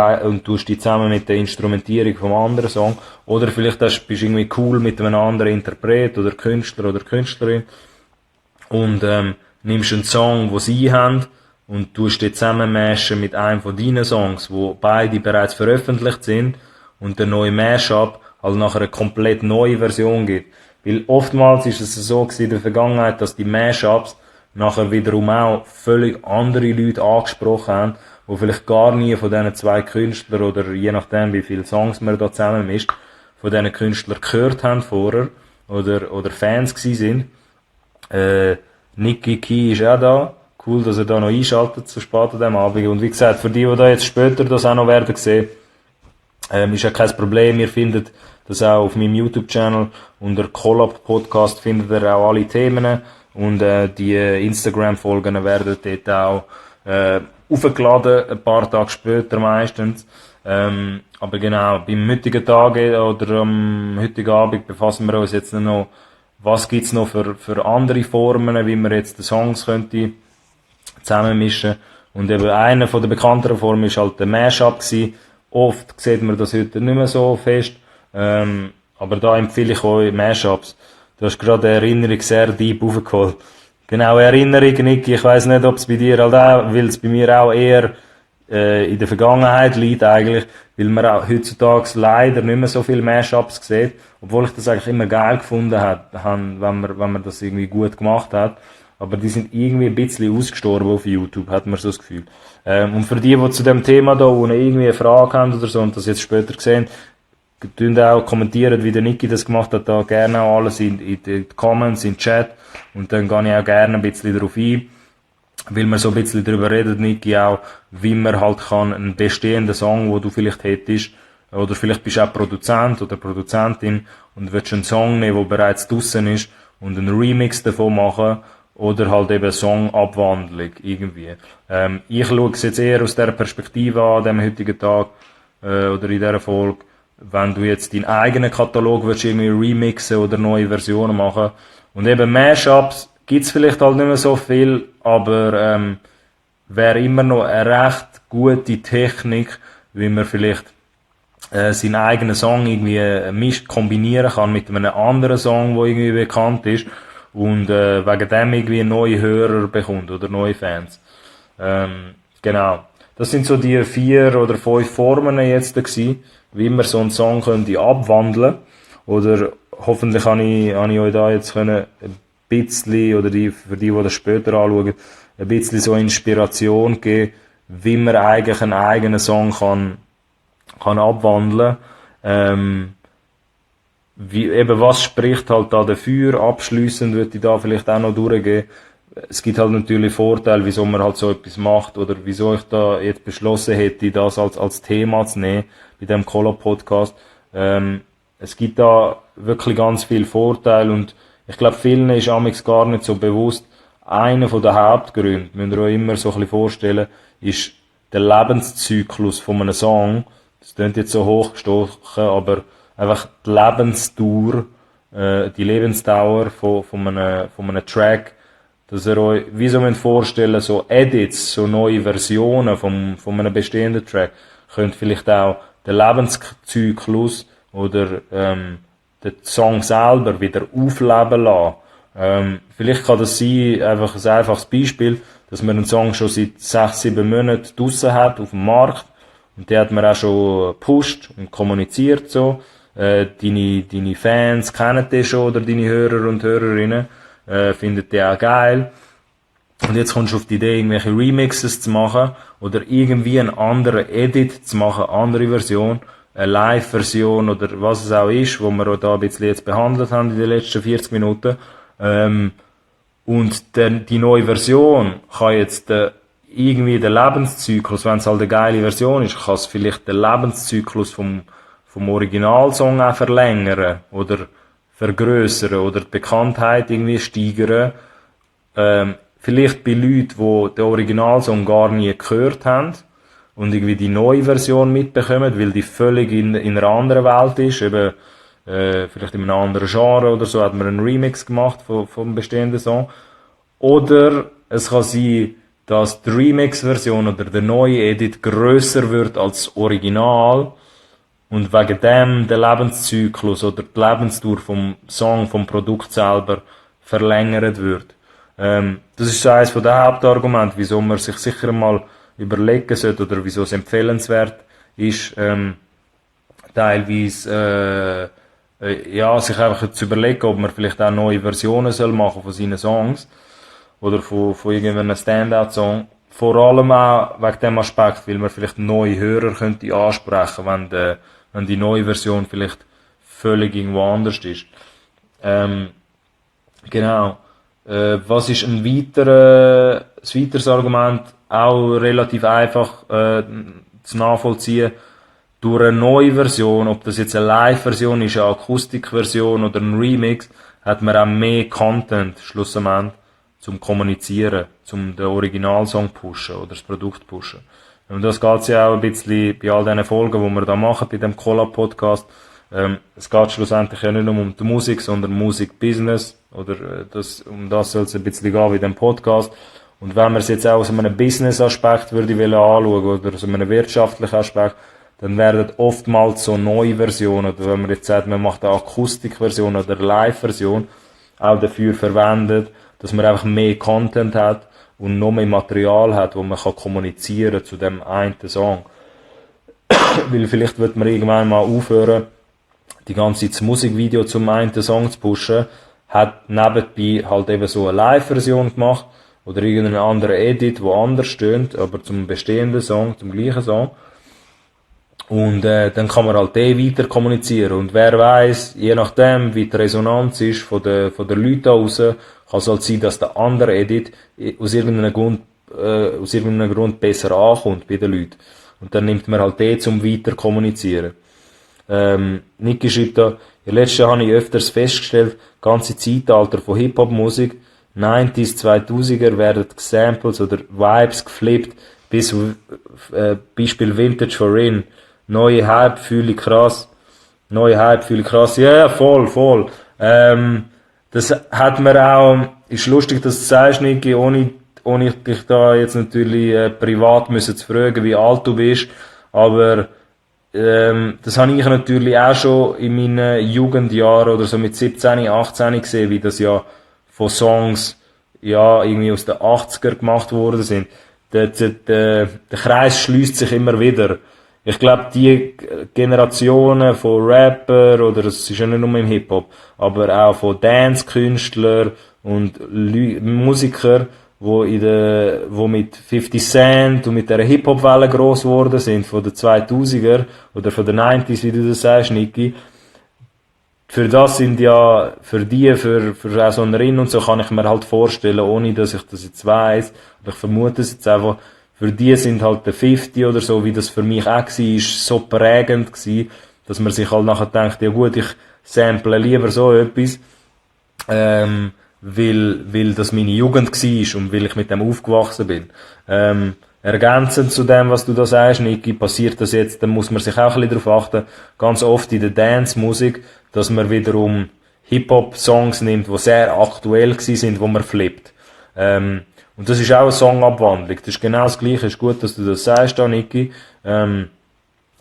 tust die zusammen mit der Instrumentierung vom anderen Song. Oder vielleicht bist du irgendwie cool mit einem anderen Interpret oder Künstler oder Künstlerin und nimmst einen Song, den sie haben und tust den zusammenmashen mit einem von deinen Songs, wo beide bereits veröffentlicht sind und der neue Mashup halt nachher eine komplett neue Version gibt. Weil oftmals ist es so gewesen in der Vergangenheit, dass die Mashups nachher wiederum auch völlig andere Leute angesprochen haben, die vielleicht gar nie von diesen 2 Künstlern oder je nachdem wie viele Songs man da zusammen mischt, von diesen Künstlern gehört haben vorher oder Fans gewesen sind. Nicky Key ist auch da. Cool, dass er da noch einschaltet so spät an diesem Abend. Und wie gesagt, für die da jetzt später das auch noch werden sehen, ist ja kein Problem. Ihr findet das auch auf meinem YouTube-Channel. Unter Collab Podcast findet ihr auch alle Themen. Und die Instagram-Folgen werden dort auch aufgeladen, ein paar Tage später meistens. Aber genau, beim heutigen Tag oder am heutigen Abend befassen wir uns jetzt noch, was gibt's noch für andere Formen, wie man jetzt die Songs könnte zusammenmischen. Und eben eine von der bekannteren Formen ist halt der Mashup gewesen. Oft sieht man das heute nicht mehr so fest. Aber da empfehle ich euch Mashups. Du hast gerade eine Erinnerung sehr deep aufgeholt. Genau, Erinnerung, Niki, ich weiss nicht, ob es bei dir halt auch, weil es bei mir auch eher in der Vergangenheit liegt eigentlich, weil man auch heutzutage leider nicht mehr so viele Mashups sieht, obwohl ich das eigentlich immer geil gefunden habe, wenn man das irgendwie gut gemacht hat. Aber die sind irgendwie ein bisschen ausgestorben auf YouTube, hat man so das Gefühl. Und für die zu dem Thema da, wo irgendwie eine Frage haben oder so und das jetzt später sehen, könnt auch kommentieren, wie der Niki das gemacht hat, da gerne auch alles in die Comments, in den Chat. Und dann gehe ich auch gerne ein bisschen darauf ein, weil wir so ein bisschen darüber reden, Niki, auch, wie man halt kann einen bestehenden Song, wo du vielleicht hättest, oder vielleicht bist du auch Produzent oder Produzentin und willst einen Song nehmen, der bereits draussen ist und einen Remix davon machen, oder halt eben Songabwandlung, irgendwie. Ich schaue es jetzt eher aus dieser Perspektive an dem heutigen Tag, oder in dieser Folge, wenn du jetzt deinen eigenen Katalog willst, irgendwie remixen oder neue Versionen machen. Und eben Mashups gibt's vielleicht halt nicht mehr so viel, aber wäre immer noch eine recht gute Technik, wie man vielleicht seinen eigenen Song irgendwie kombinieren kann mit einem anderen Song, der irgendwie bekannt ist und wegen dem irgendwie neue Hörer bekommt oder neue Fans. Genau. Das sind so die 4 oder 5 Formen jetzt gewesen, wie man so einen Song könnte abwandeln. Oder hoffentlich habe ich euch da jetzt können ein bisschen, oder für die das später anschauen, ein bisschen so Inspiration geben, wie man eigentlich einen eigenen Song kann abwandeln. Was spricht halt da dafür? Abschliessend würde ich da vielleicht auch noch durchgehen. Es gibt halt natürlich Vorteile, wieso man halt so etwas macht oder wieso ich da jetzt beschlossen hätte, das als Thema zu nehmen bei dem Collab-Podcast. Es gibt da wirklich ganz viele Vorteile und ich glaube, vielen ist amigs gar nicht so bewusst. Einer der Hauptgründe, müsst ihr euch immer so ein bisschen vorstellen, ist der Lebenszyklus von einem Song. Das klingt jetzt so hochgestochen, aber einfach die Lebensdauer, die Lebensdauer von einem Track, dass ihr euch wie so vorstellen, so Edits, so neue Versionen von einem bestehenden Track, könnt vielleicht auch den Lebenszyklus oder den Song selber wieder aufleben lassen. Vielleicht kann das sein, einfach ein einfaches Beispiel, dass man einen Song schon seit 6, 7 Monaten draussen hat auf dem Markt und den hat man auch schon gepusht und kommuniziert so. Deine Fans kennen den schon oder deine Hörer und Hörerinnen, finden den auch geil. Und jetzt kommst du auf die Idee, irgendwelche Remixes zu machen oder irgendwie einen anderen Edit zu machen, eine andere Version, eine Live-Version oder was es auch ist, wo wir auch da ein bisschen jetzt behandelt haben in den letzten 40 Minuten. Und die neue Version kann jetzt irgendwie den Lebenszyklus, wenn es halt eine geile Version ist, kann es vielleicht den Lebenszyklus vom Originalsong auch verlängern oder vergrößern oder die Bekanntheit irgendwie steigern. Vielleicht bei Leuten, die den Originalsong gar nie gehört haben und irgendwie die neue Version mitbekommen, weil die völlig in einer anderen Welt ist, eben vielleicht in einem anderen Genre oder so, hat man einen Remix gemacht vom bestehenden Song. Oder es kann sein, dass die Remix-Version oder der neue Edit grösser wird als das Original und wegen dem der Lebenszyklus oder die Lebensdauer vom Song, vom Produkt selber verlängert wird. Das ist so eines der Hauptargumente, wieso man sich sicher mal überlegen sollte oder wieso es empfehlenswert ist, teilweise sich einfach zu überlegen, ob man vielleicht auch neue Versionen soll machen von seinen Songs oder von irgendeinem Standout-Song. Vor allem auch wegen dem Aspekt, weil man vielleicht neue Hörer könnte ansprechen, wenn die neue Version vielleicht völlig irgendwo anders ist. Genau. Was ist ein weiteres Argument, auch relativ einfach zu nachvollziehen, durch eine neue Version, ob das jetzt eine Live-Version ist, eine Akustik-Version oder ein Remix, hat man auch mehr Content schlussendlich zum Kommunizieren, zum den Originalsong pushen oder das Produkt pushen. Und das geht's ja auch ein bisschen bei all diesen Folgen, die wir da machen, bei dem Collab-Podcast. Es geht schlussendlich ja nicht nur um die Musik, sondern Musik-Business, oder um das soll es ein bisschen gehen bei dem Podcast. Und wenn man es jetzt auch aus einem Business-Aspekt würde anschauen, oder aus einem wirtschaftlichen Aspekt, dann werden oftmals so neue Versionen, oder wenn man jetzt sagt, man macht eine Akustikversion oder eine Live-Version, auch dafür verwendet, dass man einfach mehr Content hat und noch mehr Material hat, wo man kann kommunizieren zu dem einen Song. Weil vielleicht wird man irgendwann mal aufhören, die ganze Zeit das Musikvideo zum einen Song zu pushen, hat nebenbei halt eben so eine Live-Version gemacht oder irgendeinen anderen Edit, wo anders stöhnt, aber zum bestehenden Song, zum gleichen Song. Und dann kann man halt weiter kommunizieren. Und wer weiß, je nachdem, wie die Resonanz ist von der Leute aus, kann es halt sein, dass der andere Edit aus irgendeinem Grund besser ankommt bei den Leuten. Und dann nimmt man halt zum weiter kommunizieren. Niki schreibt da, in letzter Jahr habe ich öfters festgestellt, ganze Zeitalter von Hip-Hop-Musik, 90s, 2000er werden Samples oder Vibes geflippt, bis Beispiel Vintage for In. Neue Hype fühle ich krass. Ja, voll. Das hat man auch, ist lustig, dass du sagst, Niki, ohne dich da jetzt natürlich privat müssen zu fragen, wie alt du bist, aber das habe ich natürlich auch schon in meinen Jugendjahren oder so mit 17, 18 gesehen, wie das ja von Songs ja irgendwie aus den 80er gemacht worden sind. Der Kreis schließt sich immer wieder. Ich glaube, die Generationen von Rapper, oder es ist ja nicht nur im Hip-Hop, aber auch von Dance-Künstlern und Musiker, wo mit 50 Cent und mit der Hip-Hop-Welle gross geworden sind, von den 2000er oder von den 90s, wie du das sagst, Niki. Für das sind ja, für auch so einen Rinn und so kann ich mir halt vorstellen, ohne dass ich das jetzt weiss, aber ich vermute es jetzt einfach, für die sind halt der 50 oder so, wie das für mich auch war, so prägend gewesen, dass man sich halt nachher denkt, ja gut, ich sample lieber so etwas, weil das meine Jugend war und weil ich mit dem aufgewachsen bin. Ergänzend zu dem, was du da sagst, Niki, passiert das jetzt, dann muss man sich auch ein bisschen darauf achten, ganz oft in der Dance-Musik, dass man wiederum Hip-Hop-Songs nimmt, die sehr aktuell gewesen sind, wo man flippt. Und das ist auch eine Songabwandlung. Das ist genau das Gleiche. Es ist gut, dass du das sagst, da, Niki.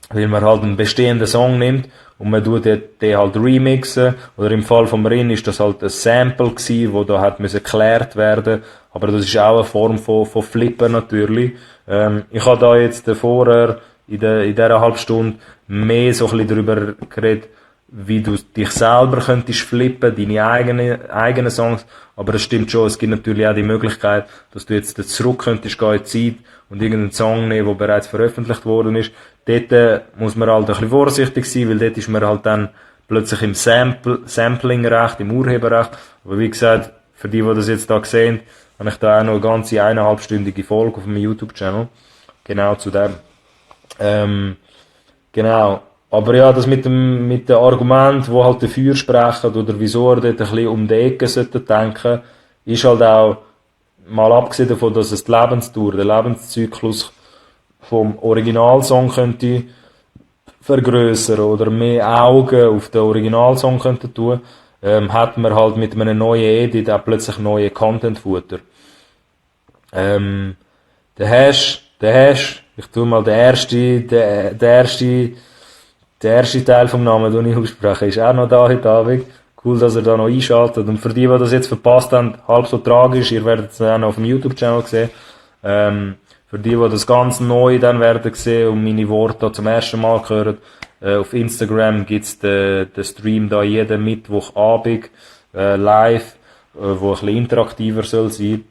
weil man halt einen bestehenden Song nimmt und man tut den halt remixen, oder im Fall von Rin ist das halt ein Sample gsi, wo da hat müssen geklärt werden, aber das ist auch eine Form von Flippen natürlich. Ich habe da jetzt vorher in dieser halben Stunde mehr so ein bisschen darüber geredet, wie du dich selber könntest flippen, deine eigenen Songs. Aber es stimmt schon, es gibt natürlich auch die Möglichkeit, dass du jetzt zurück könntest gehen in die Zeit und irgendeinen Song nehmen, der bereits veröffentlicht worden ist. Dort muss man halt ein bisschen vorsichtig sein, weil dort ist man halt dann plötzlich im Sampling-Recht, im Urheberrecht. Aber wie gesagt, für die das jetzt da sehen, habe ich da auch noch eine ganze 1,5-stündige Folge auf meinem YouTube-Channel. Genau zu dem. Genau. Aber ja, das mit dem Argument, wo halt dafür sprechen, oder wieso er dort ein bisschen um die Ecke sollte denken, ist halt auch, mal abgesehen davon, dass es die Lebensdauer, der Lebenszyklus vom Originalsong könnte vergrößern oder mehr Augen auf den Originalsong könnte tun, hat man halt mit einem neuen Edit auch plötzlich neue Content-Futter. Ich tu mal der erste Teil vom Namen, den ich ausspreche, ist auch noch da heute Abend. Cool, dass ihr da noch einschaltet. Und für die das jetzt verpasst haben, halb so tragisch, ihr werdet es dann auf dem YouTube-Channel sehen. Für die das ganz neu dann werden sehen und meine Worte da zum ersten Mal hören, auf Instagram gibt's den Stream da jeden Mittwochabend, live, wo ein bisschen interaktiver soll sein.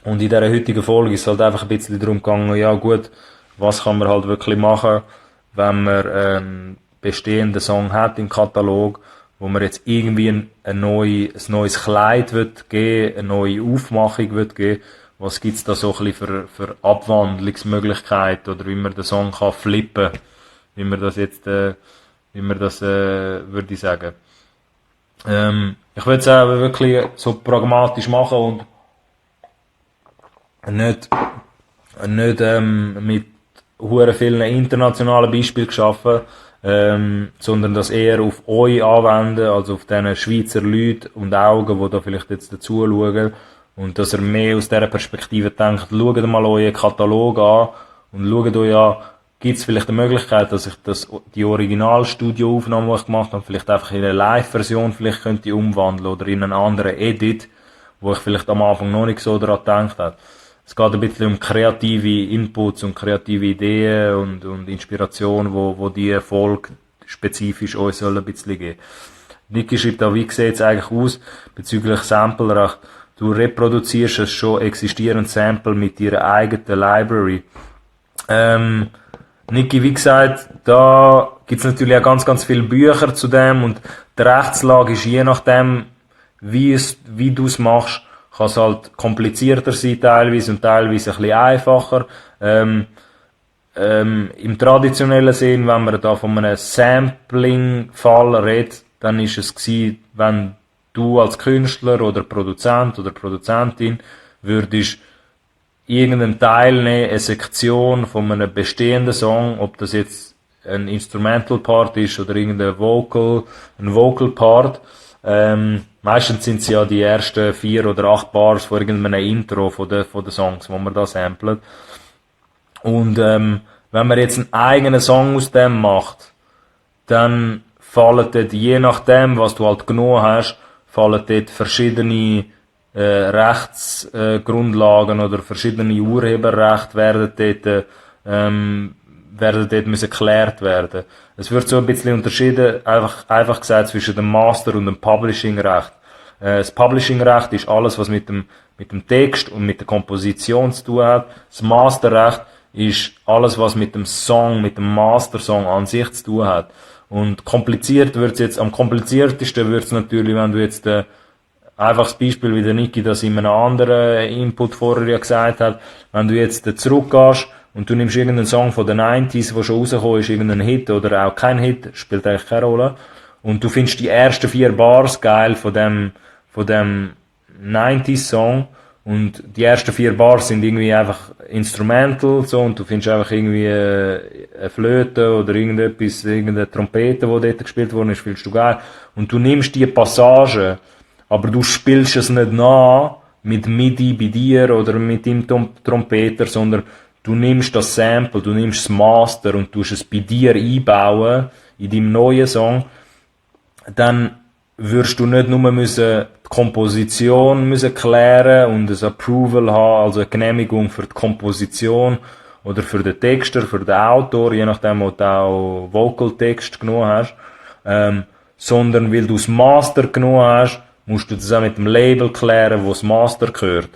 Und in dieser heutigen Folge ist es halt einfach ein bisschen darum gegangen, ja gut, was kann man halt wirklich machen, wenn man bestehenden Song hat im Katalog, wo man jetzt irgendwie ein neues Kleid wird geben, eine neue Aufmachung wird geben. Was gibt's da so ein bisschen für Abwandlungsmöglichkeiten oder wie man den Song kann flippen, wie man das jetzt, würde ich sagen. Ich würde es auch wirklich so pragmatisch machen und nicht mit hure vielen internationalen Beispielen geschaffen, sondern das eher auf euch anwenden, also auf diesen Schweizer Leute und Augen, die da vielleicht jetzt dazu schauen, und dass ihr mehr aus dieser Perspektive denkt, schaut mal euren Katalog an und schaut euch an, gibt es vielleicht eine Möglichkeit, dass ich die Originalstudioaufnahme, die ich gemacht habe, vielleicht einfach in eine Live-Version vielleicht könnte umwandeln oder in einen anderen Edit, wo ich vielleicht am Anfang noch nicht so daran gedacht habe. Es geht ein bisschen um kreative Inputs und kreative Ideen und Inspiration, wo die Erfolg spezifisch uns soll ein bisschen geben. Niki schreibt da, wie sieht es eigentlich aus bezüglich Samplerecht? Du reproduzierst ein schon existierendes Sample mit deiner eigenen Library. Niki, wie gesagt, da gibt's natürlich auch ganz, ganz viele Bücher zu dem und die Rechtslage ist je nachdem, wie du es machst, kann es halt komplizierter sein teilweise und teilweise ein bisschen einfacher. Im traditionellen Sinn, wenn man da von einem Sampling-Fall redet, dann ist es gewesen, wenn du als Künstler oder Produzent oder Produzentin würdest irgendeinen Teil nehmen, eine Sektion von einem bestehenden Song, ob das jetzt ein Instrumental Part ist oder irgendein Vocal Part. Meistens sind es ja die ersten 4 oder 8 Bars von irgendeinem Intro von den Songs, wo man da samplet. Und wenn man jetzt einen eigenen Song aus dem macht, dann fallen dort, je nachdem, was du halt genommen hast, fallen dort verschiedene Rechtsgrundlagen oder verschiedene Urheberrechte werden dort müssen geklärt werden. Es wird so ein bisschen unterschieden, einfach gesagt, zwischen dem Master und dem Publishing-Recht. Das Publishing-Recht ist alles, was mit dem Text und mit der Komposition zu tun hat. Das Masterrecht ist alles, was mit dem Song, mit dem Master-Song an sich zu tun hat. Und am kompliziertesten wird's natürlich, wenn du jetzt einfaches Beispiel, wie der Niki das in einem anderen Input vorher ja gesagt hat, wenn du jetzt zurückgehst und du nimmst irgendeinen Song von den 90s, der schon rausgekommen ist, irgendeinen Hit oder auch kein Hit, spielt eigentlich keine Rolle, und du findest die ersten 4 Bars geil von dem 90s Song und die ersten 4 Bars sind irgendwie einfach Instrumental so und du findest einfach irgendwie eine Flöte oder irgendeine Trompete, die dort gespielt worden ist, findest du geil und du nimmst die Passage, aber du spielst es nicht nach mit MIDI bei dir oder mit dem Trompeter, sondern du nimmst das Sample, du nimmst das Master und tust es bei dir einbauen, in deinem neuen Song, dann würdest du nicht nur die Komposition müssen klären und ein Approval haben, also eine Genehmigung für die Komposition oder für den Texter, für den Autor, je nachdem, ob du auch Vocal-Text genommen hast, sondern weil du das Master genommen hast, musst du das auch mit dem Label klären, wo das Master gehört.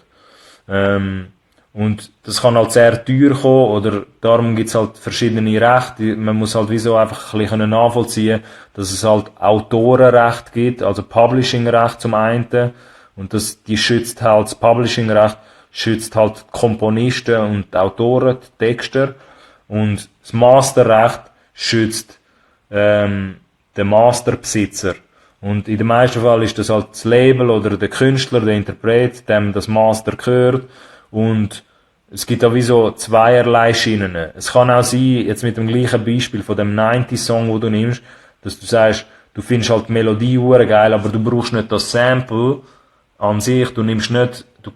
Und das kann halt sehr teuer kommen, oder darum gibt's halt verschiedene Rechte. Man muss halt wieso einfach ein bisschen nachvollziehen, dass es halt Autorenrecht gibt, also Publishing-Recht zum einen, und die schützt halt, das Publishing-Recht schützt halt die Komponisten und die Autoren, die Texter, und das Masterrecht schützt den Masterbesitzer. Und in den meisten Fällen ist das halt das Label oder der Künstler, der Interpret, dem das Master gehört. Und es gibt auch wie so zweierlei Schienen. Es kann auch sein, jetzt mit dem gleichen Beispiel von dem 90-Song, wo du nimmst, dass du sagst, du findest halt die Melodie geil, aber du brauchst nicht das Sample an sich, du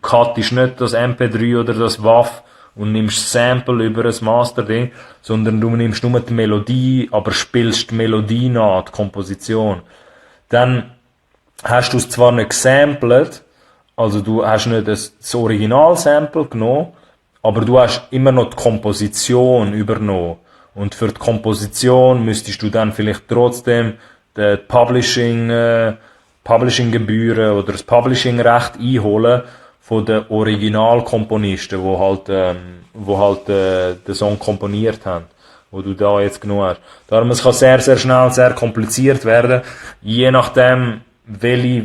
cuttest nicht das MP3 oder das WAV und nimmst das Sample über ein Master-Ding, sondern du nimmst nur die Melodie, aber spielst die Melodie nach, die Komposition. Dann hast du es zwar nicht gesampelt, also du hast nicht das Original-Sample genommen, aber du hast immer noch die Komposition übernommen. Und für die Komposition müsstest du dann vielleicht trotzdem die Publishing-Gebühren oder das Publishing-Recht einholen von den Originalkomponisten, wo halt den Song komponiert haben, wo du da jetzt genommen hast. Darum, es kann sehr, sehr schnell sehr kompliziert werden, je nachdem, welche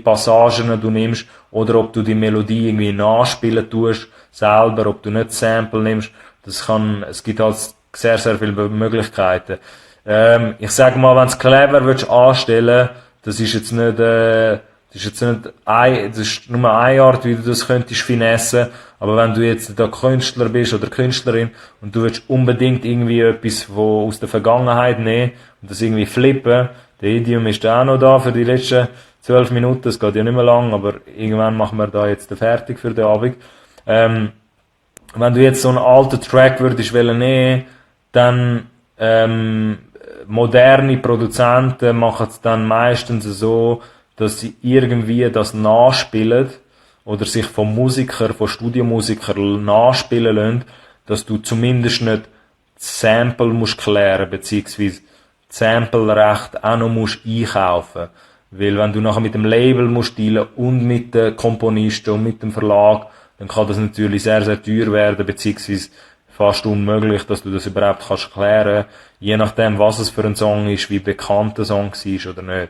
Passagen du nimmst, oder ob du die Melodie irgendwie nachspielen tust, selber, ob du nicht Sample nimmst. Es gibt halt sehr, sehr viele Möglichkeiten. Ich sage mal, wenn du es clever willst anstellen, das ist nur eine Art, wie du das könntest finessen. Aber wenn du jetzt der Künstler bist oder Künstlerin und du willst unbedingt irgendwie etwas aus der Vergangenheit nehmen und das irgendwie flippen, der Idiom ist auch noch da für die letzten 12 Minuten, das geht ja nicht mehr lang, aber irgendwann machen wir da jetzt fertig für den Abend. Wenn du jetzt so einen alten Track würdest nehmen, dann moderne Produzenten machen es dann meistens so, dass sie irgendwie das nachspielen oder sich von Studiomusikern nachspielen lassen, dass du zumindest nicht das Sample musst klären, beziehungsweise das Sample-Recht auch noch musst einkaufen. Weil wenn du nachher mit dem Label musst dealen und mit den Komponisten und mit dem Verlag, dann kann das natürlich sehr, sehr teuer werden, beziehungsweise fast unmöglich, dass du das überhaupt kannst klären, je nachdem, was es für ein Song ist, wie bekannt der Song war oder nicht.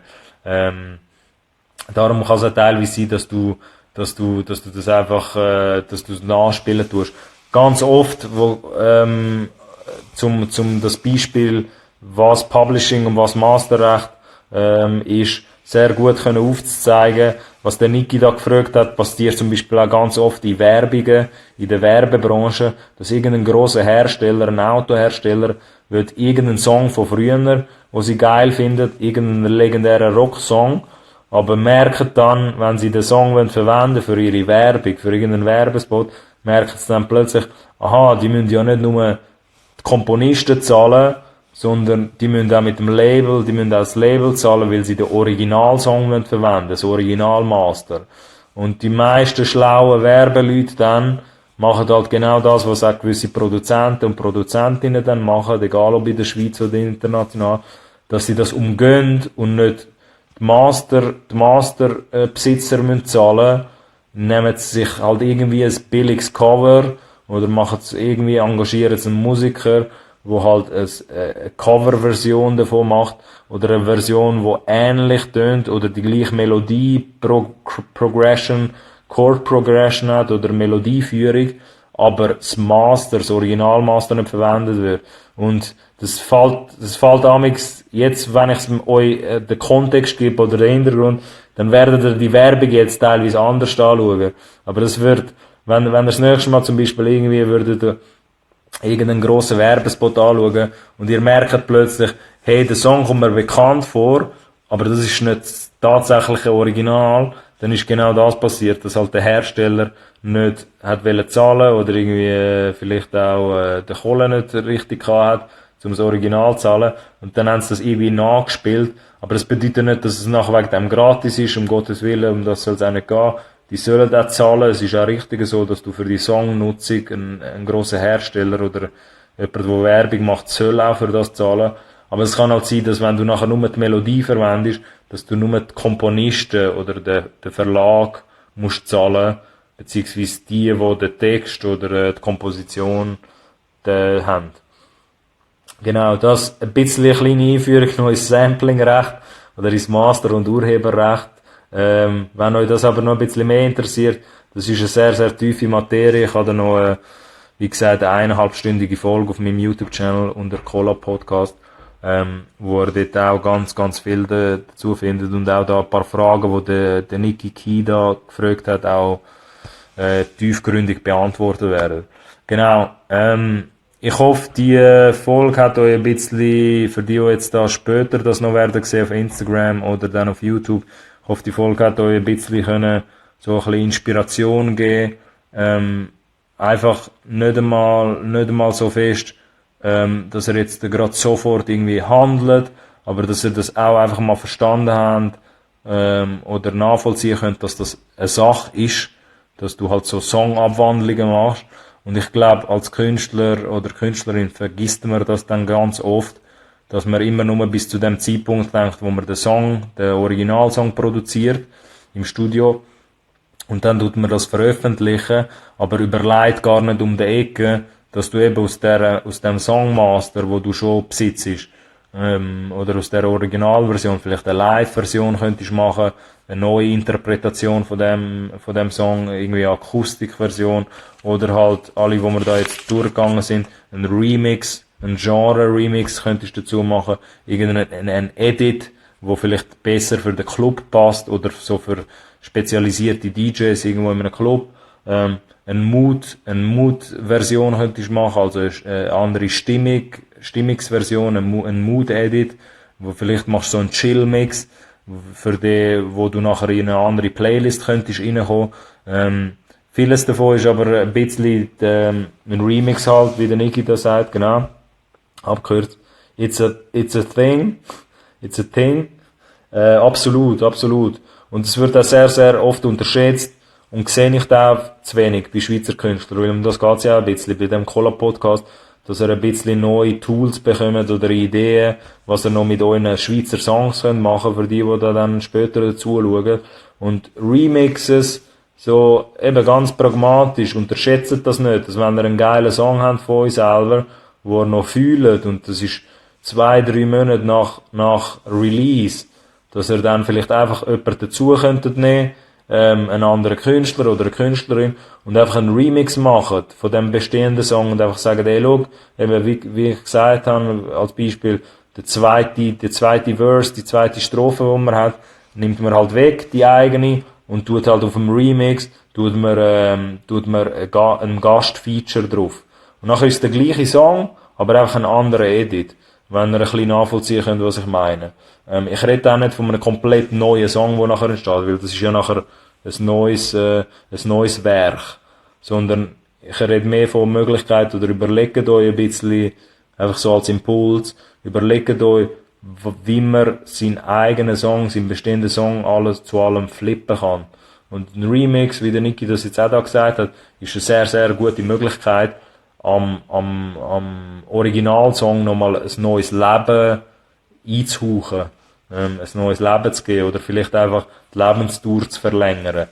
Darum kann es auch teilweise sein, dass du das einfach, dass du es nachspielen tust. Ganz oft, zum das Beispiel, was Publishing und was Masterrecht ist, sehr gut können aufzuzeigen. Was der Niki da gefragt hat, passiert zum Beispiel auch ganz oft in Werbungen, in der Werbebranche, dass irgendein grosser Hersteller, ein Autohersteller, will irgendeinen Song von früher, wo sie geil findet, irgendeinen legendären Rocksong, aber merken dann, wenn sie den Song verwenden für ihre Werbung, für irgendeinen Werbespot, merken sie dann plötzlich, aha, die müssen ja nicht nur die Komponisten zahlen, sondern die müssen auch mit dem Label, die müssen auch das Label zahlen, weil sie den Originalsong verwenden, das Originalmaster. Und die meisten schlauen Werbeleute dann machen halt genau das, was auch gewisse Produzenten und Produzentinnen dann machen, egal ob in der Schweiz oder international, dass sie das umgehen und nicht die Masterbesitzer müssen zahlen, nehmen sie sich halt irgendwie ein billiges Cover oder machen es irgendwie, engagieren sie einen Musiker, wo halt eine Coverversion davon macht oder eine Version, wo ähnlich tönt oder die gleiche Melodie, Progression, Chord Progression hat oder Melodieführung, aber das Originalmaster nicht verwendet wird. Und das fällt amix, jetzt, wenn ich euch den Kontext gebe oder den Hintergrund, dann werdet ihr die Werbung jetzt teilweise anders anschauen. Aber das wird, wenn ihr das nächste Mal zum Beispiel irgendwie würdet, irgendeinen grossen Werbespot anschauen und ihr merkt plötzlich, hey, der Song kommt mir bekannt vor, aber das ist nicht das tatsächliche Original, dann ist genau das passiert, dass halt der Hersteller nicht hat wollen zahlen oder irgendwie vielleicht auch den Kohle nicht richtig gehabt hat, um das Original zu zahlen. Und dann haben sie das irgendwie nachgespielt. Aber das bedeutet nicht, dass es nachher wegen dem gratis ist, um Gottes Willen, um das soll es auch nicht gehen. Die sollen auch zahlen. Es ist auch richtig so, dass du für die Songnutzung einen grossen Hersteller oder jemand, der Werbung macht, soll auch für das zahlen. Aber es kann halt sein, dass wenn du nachher nur die Melodie verwendest, dass du nur die Komponisten oder den Verlag musst zahlen, beziehungsweise die den Text oder die Komposition haben. Genau, das ein bisschen eine kleine Einführung noch ins Samplingrecht oder ins Master- und Urheberrecht. Wenn euch das aber noch ein bisschen mehr interessiert, das ist eine sehr, sehr tiefe Materie. Ich habe da noch, wie gesagt, eine 1,5-stündige Folge auf meinem YouTube-Channel unter Cola Podcast, wo ihr dort auch ganz, ganz viel dazu findet und auch da ein paar Fragen, die der Niki Kida gefragt hat, auch tiefgründig beantwortet werden. Genau. Ich hoffe, die Folge hat euch ein bisschen, für die jetzt da später das noch werden sehen auf Instagram oder dann auf YouTube, ich hoffe, die Folge hat euch ein bisschen können, so ein bisschen Inspiration geben. Einfach nicht einmal so fest, dass ihr jetzt gerade sofort irgendwie handelt, aber dass ihr das auch einfach mal verstanden habt, oder nachvollziehen könnt, dass das eine Sache ist, dass du halt so Songabwandlungen machst. Und ich glaube, als Künstler oder Künstlerin vergisst man das dann ganz oft, dass man immer nur bis zu dem Zeitpunkt denkt, wo man den Originalsong produziert, im Studio. Und dann tut man das veröffentlichen, aber überlegt gar nicht um die Ecke, dass du eben aus dem Songmaster, wo du schon besitzt, oder aus der Originalversion vielleicht eine Live-Version könntest machen, eine neue Interpretation von dem Song, irgendwie eine Akustikversion, oder halt alle, wo wir da jetzt durchgegangen sind, ein Remix, ein Genre-Remix könntest du dazu machen, irgendein Edit, wo vielleicht besser für den Club passt, oder so für spezialisierte DJs irgendwo in einem Club, eine Mood-Version könntest du machen, also eine andere Stimmungsversion, ein Mood-Edit, wo vielleicht machst du so einen Chill-Mix, für den, wo du nachher in eine andere Playlist könntest reinkommen. Vieles davon ist aber ein bisschen ein Remix halt, wie der Niki da sagt, genau, abgekürzt. It's a thing. It's a thing. Absolut. Und es wird auch sehr, sehr oft unterschätzt und sehe ich da auch zu wenig bei Schweizer Künstlern, weil um das geht's ja auch ein bisschen bei dem Cola-Podcast, dass ihr ein bisschen neue Tools bekommt oder Ideen, was ihr noch mit euren Schweizer Songs könnt machen, für die da dann später dazu schauen. Und Remixes, so eben ganz pragmatisch, unterschätzt das nicht, dass wenn ihr einen geilen Song habt von euch selber, wo ihr noch fühlt, und das ist 2-3 Monate nach Release, dass ihr dann vielleicht einfach jemanden dazu könntet nehmen, einen anderen Künstler oder eine Künstlerin, und einfach einen Remix machen von dem bestehenden Song und einfach sagen, hey, schau, eben wie ich gesagt habe, als Beispiel, der zweite Verse, die zweite Strophe, die man hat, nimmt man halt weg, die eigene, und tut halt auf dem Remix, tut man einen Gastfeature drauf. Und nachher ist der gleiche Song, aber einfach ein anderer Edit. Wenn ihr ein bisschen nachvollziehen könnt, was ich meine. Ich rede auch nicht von einem komplett neuen Song, der nachher entsteht, weil das ist ja nachher ein neues Werk. Sondern ich rede mehr von Möglichkeiten, oder überlegt euch ein bisschen, einfach so als Impuls, überlegt euch, wie man seinen eigenen Song, seinen bestehenden Song zu allem flippen kann. Und ein Remix, wie der Niki das jetzt auch da gesagt hat, ist eine sehr, sehr gute Möglichkeit, am Originalsong nochmal ein neues Leben einzuhauchen, ein neues Leben zu geben, oder vielleicht einfach die Lebensdauer zu verlängern.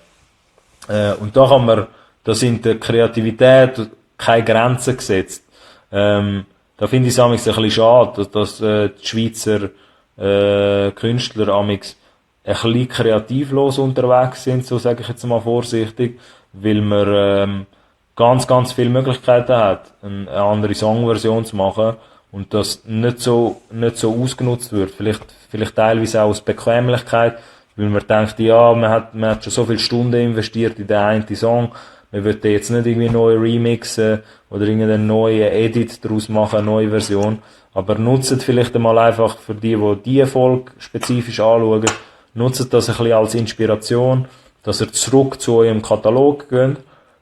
Und da sind der Kreativität keine Grenzen gesetzt. Da finde ich es amigs ein bisschen schade, dass die Schweizer Künstler amigs ein bisschen kreativlos unterwegs sind, so sage ich jetzt mal vorsichtig, weil man ganz, ganz viele Möglichkeiten hat, eine andere Songversion zu machen und das nicht so ausgenutzt wird. Vielleicht teilweise auch aus Bequemlichkeit, weil man denkt, ja, man hat schon so viele Stunden investiert in den einen Song, man will jetzt nicht irgendwie neu remixen oder irgendeinen neuen Edit daraus machen, eine neue Version, aber nutzt vielleicht einmal einfach für die Folge spezifisch anschauen, nutzt das ein bisschen als Inspiration, dass ihr zurück zu eurem Katalog geht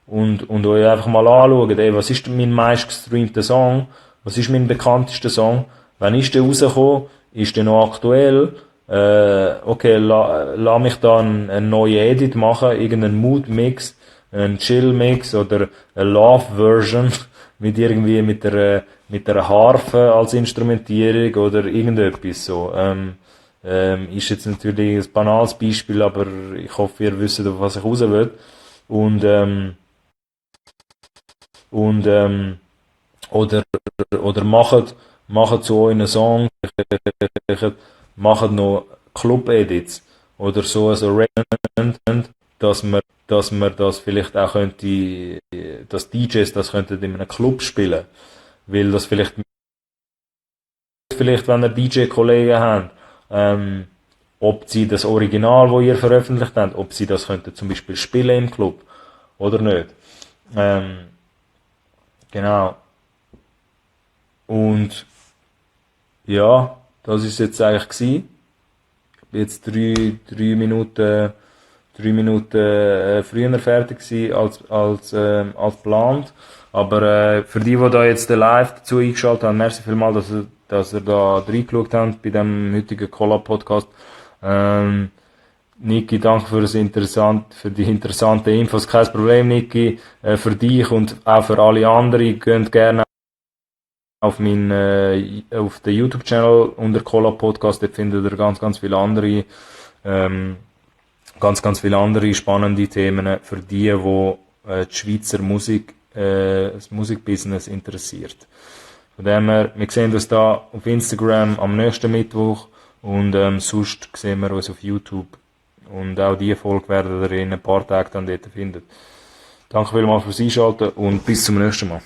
und euch einfach mal anschaut, ey, was ist denn mein meistgestreamter Song? Was ist mein bekanntester Song? Wann ist der rausgekommen? Ist der noch aktuell? Okay, la mich da einen neuen Edit machen, irgendeinen Mood-Mix, einen Chill-Mix oder eine Love-Version mit irgendwie mit der Harfe als Instrumentierung oder irgendetwas so. Ist jetzt natürlich ein banales Beispiel, aber ich hoffe, ihr wisst, auf was ich raus will. Und, und oder, oder macht zu euren Song, macht noch Club-Edits oder so, also Arrangement, dass man das vielleicht auch könnte, dass DJs das könnten in einem Club spielen, weil das vielleicht wenn ihr DJ-Kollegen habt, ob sie das Original, wo ihr veröffentlicht habt, ob sie das könnten zum Beispiel spielen im Club oder nicht. Ähm, genau. Und ja, das ist jetzt eigentlich gewesen. Ich bin jetzt drei Minuten früher fertig gewesen als geplant. Aber für die da jetzt live dazu eingeschaltet haben, merci vielmals, dass ihr da reingeschaut habt bei dem heutigen Collab-Podcast. Ähm, Niki, danke für die interessanten Infos. Kein Problem, Niki, für dich und auch für alle anderen. Könnt gerne auf den YouTube-Channel unter Collab Podcast, dort findet ihr ähm, ganz viele andere spannende Themen für die Schweizer Musik, das Musikbusiness interessiert. Von dem her, wir sehen uns da auf Instagram am nächsten Mittwoch und sonst sehen wir uns auf YouTube. Und auch diese Folge werdet ihr in ein paar Tagen dann dort finden. Danke vielmals fürs Einschalten und bis zum nächsten Mal.